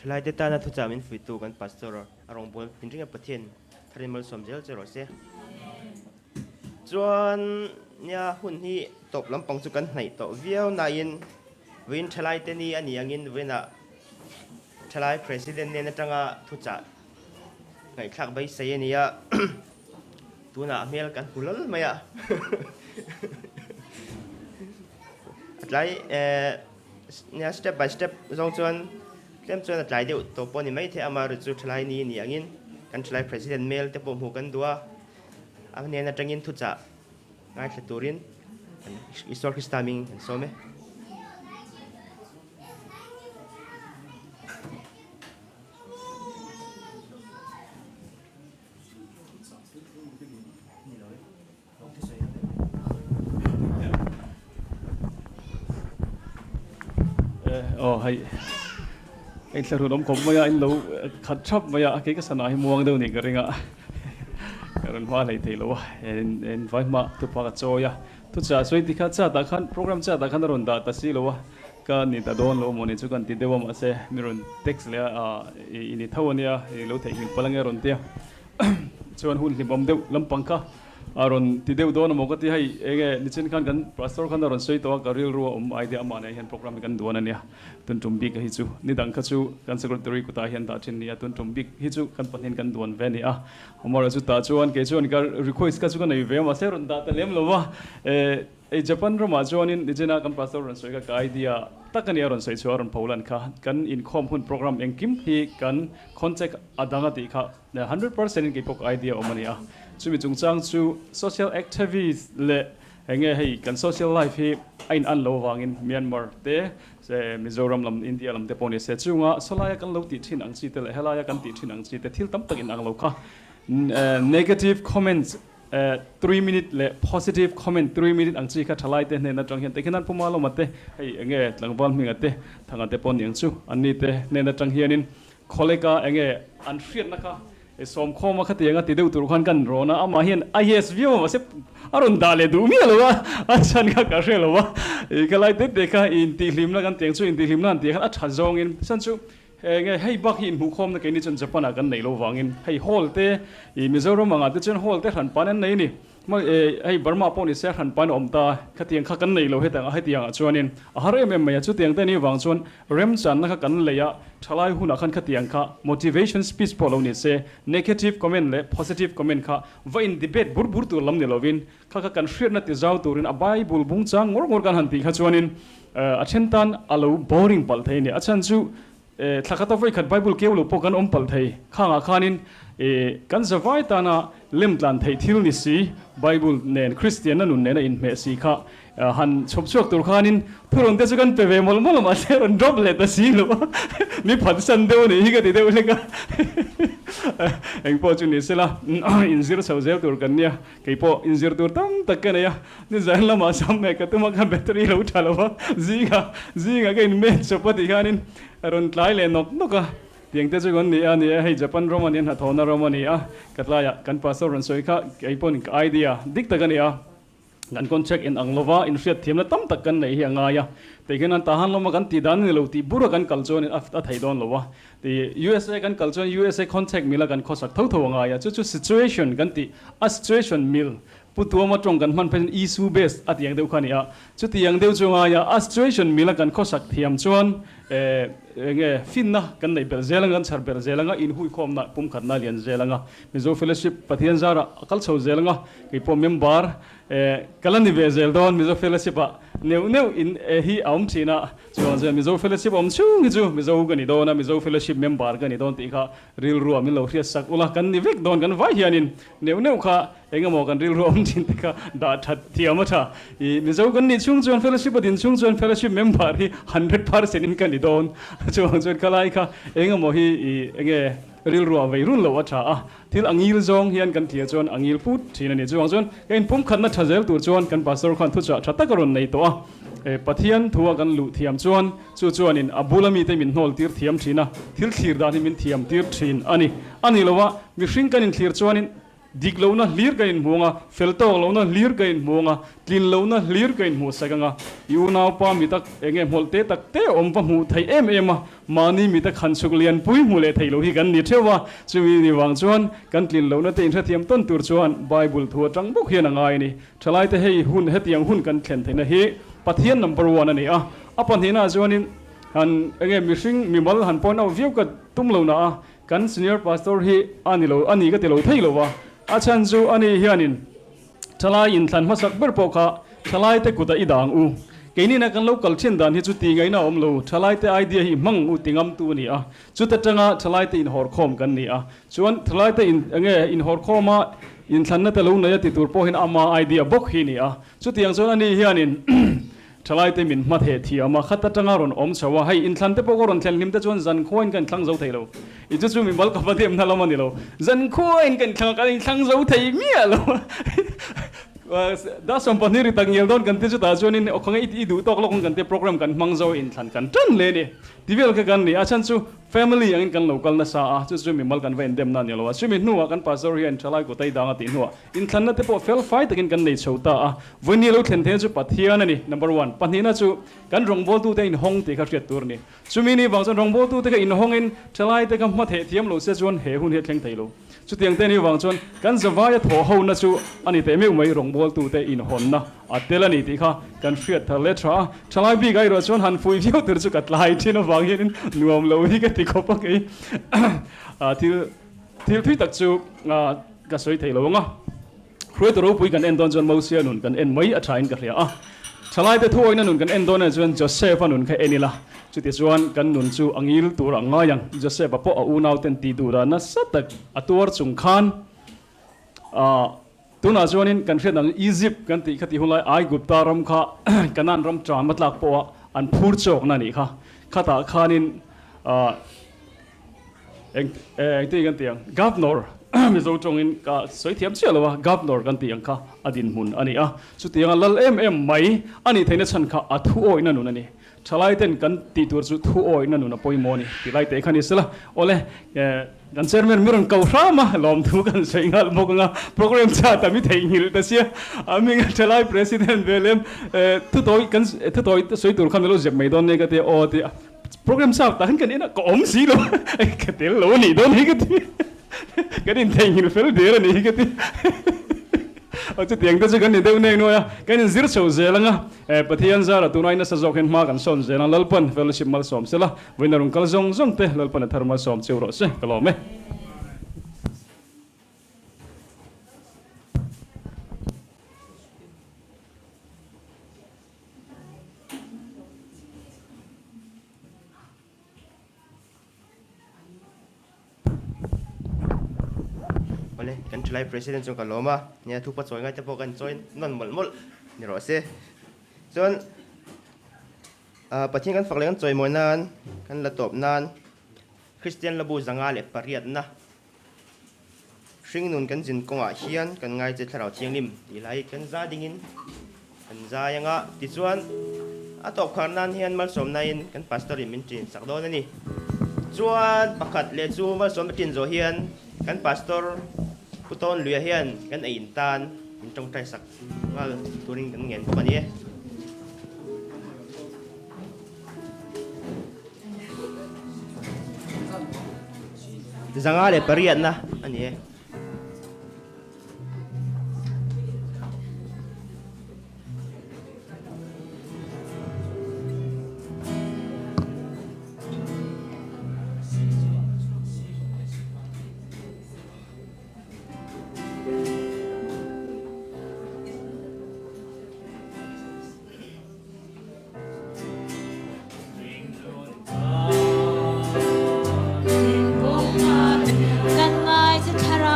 Thalaite tana thuchah min fuihtu kan Pastor a rawngbâwl tinreng a Pathian tharin malsawm zel che rawh se. Chuan nia hun hi tawp lampang chu kan hnaih tawh viau nain vawiin thalaite ni a ni angin vawiinah thalai President nen atanga thuchah ngaihthlak beisei a ni a, tunah a hmel kan hmu lal mai a. A tlai eh nia step by step zawng chuan tlem chuan a tlai deuh tawh pawh a ni maithei a, amaherawhchu chu thalai ni a ni angin kan thalai President hmel te pawh hmuh kan duh a, a hnen atangin thuchah ngaithla turin Isua Krista hming kan sawm e. Aw hei hei thla run awm khawp mai a in lo khat thap mai a kei ka sana hi muang deuh nih ka ring a ka rawn hma hlei thei lo a en vai hma thupa ka chawi a thuchah sawi tikha chat ah khan program chat ah khan a rawn dah ta si lo a Ka ni ta dawn lo maw ni chu kan ti deuh a mahse mi rawn text leh a i ni tho ania i lo theihnghilh palh ange a rawn ti a chuan hun hlimawm deuh lampang kha a rawn ti deuh dawn a maw ka ti hei enge nichin khan kan pastor khan a rawn sawi tawh a ka rilru a awm idea amah nen hian program hi kan duan ania tun tum bik hi chu ni dang kha chu kan secretary kutah hian dah thin nia tun tum bik hi chu kan pahnihin kan duan ve a ni a amaherawhchu chutah chuan kei chuan ka request kha chu ka nei ve a mahse a rawn dah ta lem lo va Hei Japan ramah chuanin nichina kan pastor rawn sawi kha ka idea tak a nia rawn sawi chhuah a rawn pholan kha kan inkhawm hun program engkim hi kan contact a dang a tih kha 100% in keipawh ka idea awm a ni a chumi chungchang chu social activist leh enge hei kan social life hi a in an lo avangin Myanmar te Mizoram lam India lam te pawh ni se chunga sawlaia kan lo tih thin ang chi te leh helaia kan tih thin ang chi te thil tam tak in ang lo kha negative comments 3 minute leh positive comment 3 minute ang chi kha thalai te hnen atang hian tikhian an puma lawma te hei enge tlangval hminga te thanga te pawh niang chu anni te hnen atang hianin khawleka enge an hriatna kha sawmkhawma khatianga ti deuh tur khan kan rawn a amah hian a yes viau a mahse a rawn dah leh duh miah lo a a chhan kha ka hre lo a ih khalai te te kha intihhlimna kan tiang chu intihhlimna an tih khan a tha zawngin chhan chu Enge hei bak hi inhmuhkhawmna keini chuan Japan ah kan neih lo vangin hei hall te ih Mizoram angah te chuan hall te hran pan an nei a ni. Hei Burma pawh ni se hran pan a awm ta khatiang kha kan nei lo hetang ah hetiang ah chuanin a har em em mai a chutiang te nih vang chuan remchanna kha kan lei a thalai hunah khan khatiang kha motivation speech pawh lo ni se negative comment leh positive comment kha va in debate bur bur tur lam ni lovin kha kha kan hriatna ti zau turin a Bible bung chang ngawr ngawr kan han tih kha chuanin A then tan a lo boring palh thei a ni. A chhan chu thla khata vawi khat Bible keu lo pawh kan awm palh thei. Khangah khanin kan zavai tana lem tlan theih thil ni si, Bible nen Kristianna nun nena inhmeh si kha han chhawp chhuak tur khanin thurawn te chu kan pe ve mawlh mawlh a, mahse rawn drop leh ta si lo a, mi phatsan deuh a nih hi ka ti deuh hlek a. Engpawh chu ni sela inzir chho zel tur kan nia. Kei pawh inzir tur tam tak ka nei a, nizan lamah sam hmeh ka tum a, ka battery lo tha lo va, zingah zingah ka inmen chawp a tih khanin a rawn tlai leh nawk nawk a, tiang te chu kan ni a, ni e hei Japan ram a ni a, hnathawhna ram a ni a, ka tlaiah kan pastor rawn sawi kha kei pawhin ka idea dik tak a ni a, kan contract in ang lova inhriat thiamna tam tak kan neih hi a ngai a, tikhian an tahan lama kan tih dan a ni lo tih bura kan kal chuanin a theih dawn lo a. Ti usa kan kal chuan usa contact mil a kan khawsak tho tho a ngai a, chu chu situation kan tih a situation mil Pu Tuama tawng kan hman phei chuan issue based a tih ang deuh kha a ni a, chuti ang deuh chu a ngai a, a situation mil a kan khawsak thiam chuan eh enge finna kan neih belh zel anga kan chhar belh zel anga inhuikhawmna pumkhatna a lian zel anga Mizo Fellowship Pathian zarah a kal chho zel anga keipawh member eh ka la ni ve zel dawn Mizo Fellowship ah neuh neuh in hi a awm thin a. Chuan chuan Mizo Fellowship awm chhung hi chu Mizo ka ni dawn a, Mizo Fellowship member ka ni dawn tih kha rilru ah min lo hriat sak ula, kan ni vek dawn kan vai hianin neuh neuh kha eng emaw kan rilru awm thin te kha dah that thiam a tha. I Mizo kan nih chhung chuan Fellowship a din chhung chuan Fellowship member hi 100% in ka ni dawn. Chuang chuan khalai kha eng emaw hi i enge rilru ah vei run loh a tha a, thil a ngil zawng hian kan thlir chuan a ngil put thin a ni. Chuvang chuan ka inpumkhatna tha zel tur chuan kan pastor khan thuchah tha tak a rawn nei tawh a. Pathian thua kan luh thiam chuan chu chuanin a bula mite min hnawl tir thiam thin a, thil thlir dan hi min thiam tir thin a ni. A ni lo a, mihring kan inthlir chuanin. Dik lohna hlir ka inhmu ang a, fel tawk lohna hlir ka inhmu ang a, tlin lohna hlir ka inhmuh sak ang a. I unaupa mi tak eng nge hmawlh te tak te awm va hmuh theih em em a, mahni mi tak han chhuk lianpui hmu leh theih loh hi kan ni theuh a. Chumi ni vang chuan kan tlin lohna te inhrethiam tawn tur chuan Bible thu atang bawk hian a ngai a ni. Thalaite hei hun hetiang hun kan thlen theihna hi Pathian number one a ni a, a pahnihnaah chuanin han eng nge mihring mimal han point out viau ka tum lo na a, Kan senior pastor hi a ni lo, a ni ka ti lo thei lo a, a chhan chu a ni hianin thalai inthlan hmasak ber pawh kha thalaite kutah i dang u. Keinina kan lo kal thin dan hi chu ti ngaihna a awm lo, thalaite idea hi hmang u ti ngamtu a ni a, chuta tanga thalaite inhawrkhawm kan ni a, chuan thalaite in enge inhawrkhawma inthlanna te lo nei a ti tur pawh hian ama idea bawk hi a ni a, chutiang chuan a ni hianin Thalaite min hma theh thiam a, khat atanga rawn awm chho a, hei inthlan te pawh ka rawn thlen hlim te chuan zankhuain ka inthlang zo thei lo. I chu chu mimal ka va demna lam a ni lo. Zankhuain ka inthlang a, ka inthlang zo thei miah lo a. Dar 12 ri tak ngial dawn kan ti chutah chuanin aw khawnge i duh tawk lawk ang kan tia program kan hmang zo a, inthlan kan tan hle a ni. Ti vel kha kan ni. A chhan chu Family angin kan lo kal nasa a, chu chu mimal kan va indemna a ni lo a. Chumi hnuah kan pastor hian thalai kawtai dang a tih hnuah Inthlanna te pawh fel fai takin kan nei chho ta a, vawiin lo thlen theihna chu Pathian a ni, number one. Pahnihna chu kan rawngbawltute a inhawng tih kha hriat tur a ni. Chumi ni vang chuan rawngbawltute kha inhawngin thalaite kha hma theih thiam lo se chuan he hun hi a thleng thei lo. Chutiang te ni vang chuan kan zavaia thawh hona chu a ni teh meuh mai rawngbawltute inhawnna a tel a ni tih kha kan hriat thar leh tha a. Thalai bik ah erawh chuan han fui viau tur chu ka tlai thin avang hianin nuam lo hi ka ti khawp a kei. Thil Thil thui tak chu ka sawi thei lo ang a, hruaitu ropui kan en dawn chuan Mosia nun kan en mai a thain ka hria a, thalaite thuawina nun kan en dawn ah chuan Joseph-a nun kha en ila, chutichuan kan nun chu a ngil tur a ngai ang. Joseph-a pawh a unauten tih duh dah nasa tak a tuar chung khan tunah chuanin kan hriat ang Egypt kan tih kha tih hunlai Aigupta ram kha Canaan ram ṭam a tlak pawha an phur chawkna a nih kha, khatah khanin Eng engtin kan ti ang? Governor, Mizo tawngin ka sawi thiam chiah lo a, Governor kan tih ang kha a dinhmun a ni a. Chutianga lal em em mai a nih theihna chhan kha a thu awihna nun a ni. Thalai ten kan tih tur chu thu awihna nun a pawimawh a ni tih lai teh kha ni sela. Awle, kan chairman mi rawn ko hram a, lawmthu kan sawi nghal bawk ang a, program chah ta mi theihnghilh ta sia. A hminga thalai president ve lem thutawi kan thutawi sawi tur kha mi lo zep mai dawn nia ka ti a, aw ti a. Program chak tak hian kan en a, ka awm si lo ka tel lo a nih dawn hi ka ti kan intheihnghilh fel der a nih hi ka ti aw chutiang te chu kan ni deuh nek nuai a, kan inzir chho zel ang a, Pathian zara tunai nasa zawk hian hma kan sawn zel ang, Lalpan fellowship malsawm sela, vawiin a rawn kal zawng zawng te Lalpan a thar malsawm cheu rawh se, ka lawm e. Awle, kan thalai president chuan ka lawm a, nia thupa chawi ngai te pawh kan chawi nawn mawlh mawlh ni rawh se. Chuan Pathian kan fak leh kan chawimawi nan, kan la tawp nan Kristian Labu 108na Hringnun kan zin kawngah hian kan ngai che Thlarau Thianghlim tih lai kan za dingin kan zai anga tichuan a tawp khar nan hian malsawmnain kan pastor in min ṭin sak dawn a ni. Chuan pakhat leh chu malsawmna ṭin zawh hian kan pastor Pu Tawn Luia hian kan ei in tan min ṭawngṭai sak nghal turin kan ngen bawk a ni e. 508na a ni e. Kan ngai che thlarau.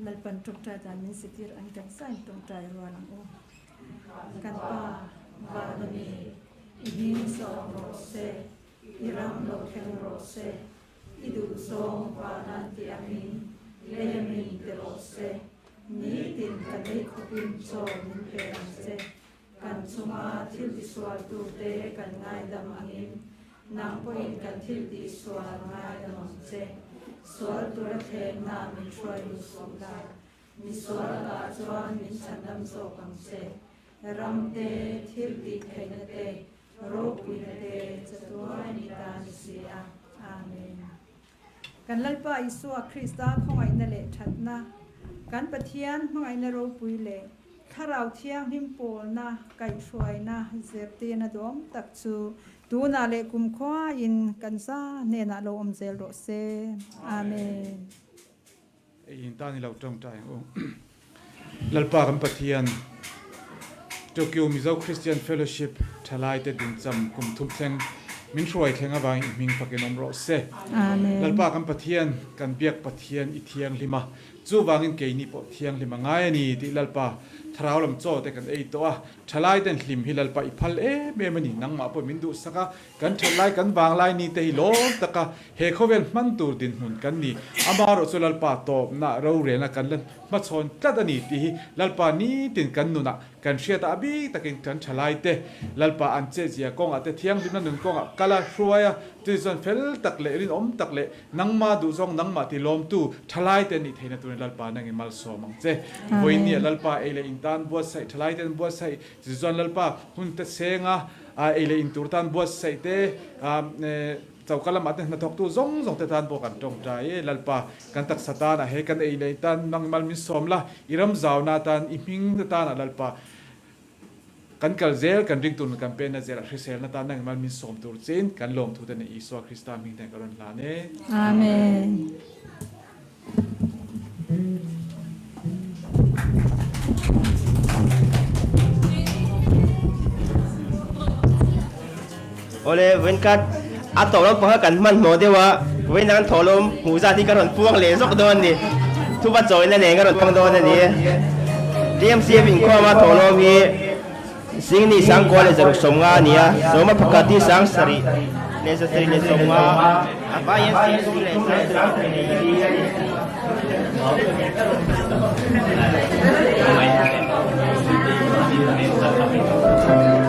Lalpan tawngtai dan min sitir an kan sain tawngtai rual ang u. Kan Pa, van a mi, i hming sawm rawh se, i ram lo thleng rawh se, i duhzawng van an tih angin lei a min ti rawh se. Nitin kan ei khawpin chaw min pe ang che. Kan chunga thil tisualtute kan ngaidam angin nang pawhin kan thil tihsual ngaidam ang che. Sual tura thlemna min hruai lut suh la, mi sualakah chuan min chhandam zawk ang che. Ram te, thil tih theihna te, ropuina te chatuain i ta ni si a. Amen. Kan Lalpa Isua Krista khawngaihna leh thatna, kan Pathian hmangaihna ropui leh Thlarau Thianghlim pawlna kaihhruaina zirtirna duhawm tak chu tunah leh kumkhuain kan za hnenah lo awm zel rawh se. Amen. Ei in tan i lo tawngtai ang u. Lalpa kan Pathian, Tokyo Mizo Christian Fellowship thalaite dincham kum thum thleng min hruai thleng avangin i hming fakin awm rawh se. Lalpa kan Pathian, kan biak Pathian i thianghlim a, chuvangin keini pawh thianghlim a ngai a ni tih Lalpa thlarau lam chaw te kan ei tawh a, thalaiten hlim hi Lalpa i phal em em a ni, nangmah pawh min duhsak a, Kan that lai kan vang lai ni te hi lawm taka he khawvel hman tur dinhmun kan ni. Amaherawh chu Lalpa tawpna rorelna kan la hmachhawn tlat a ni tih hi Lalpa nitin kan nunah kan hriat a, a bik takin kan tha lai te Lalpa an chetzia kawngah te thianghlimna nun kawngah kal a hruai a, chutiang chuan fel tak leh rinawm tak leh nangma duhzawng nangmah ti lawmtu tha lai te nih theihna turin Lalpa nangin malsawm ang che. Vawinia Lalpa ei leh in tan buatsaih tha lai ten buatsaih Tichuan Lalpa hun te senga ei leh in tur tan buatsaih te, choka lamah te hnathawktu zawng zawng te tan pawh kan tawngtai e. Lalpa, kan taksa tanah he kan ei leh in tan nangmal min sawm la, i ram zauna tan, i hming te tanah Lalpa kan kal zel, kan ring tur kan penna zel a hriselna tan nangmal min sawm tur chein kan lawmthu te nen Isua Krista hming ten ka rawn hlan e. Amen. Awle, vawinkhat a tawh lam pawh kha kan hmanhmawh deuh a, vawiin an thawhlawm hmuh zat hi ka rawn puang leh zawk dawn a ni. Thuva chawina nen ka rawn puang dawn a ni. TMCF inkhawma thawhlawm hi Singni sangkua leh zaruk 50 a ni a, sawma pakhat hi 7000 leh 700 leh 50, a vai hian 30 leh 700 leh 4 a ni.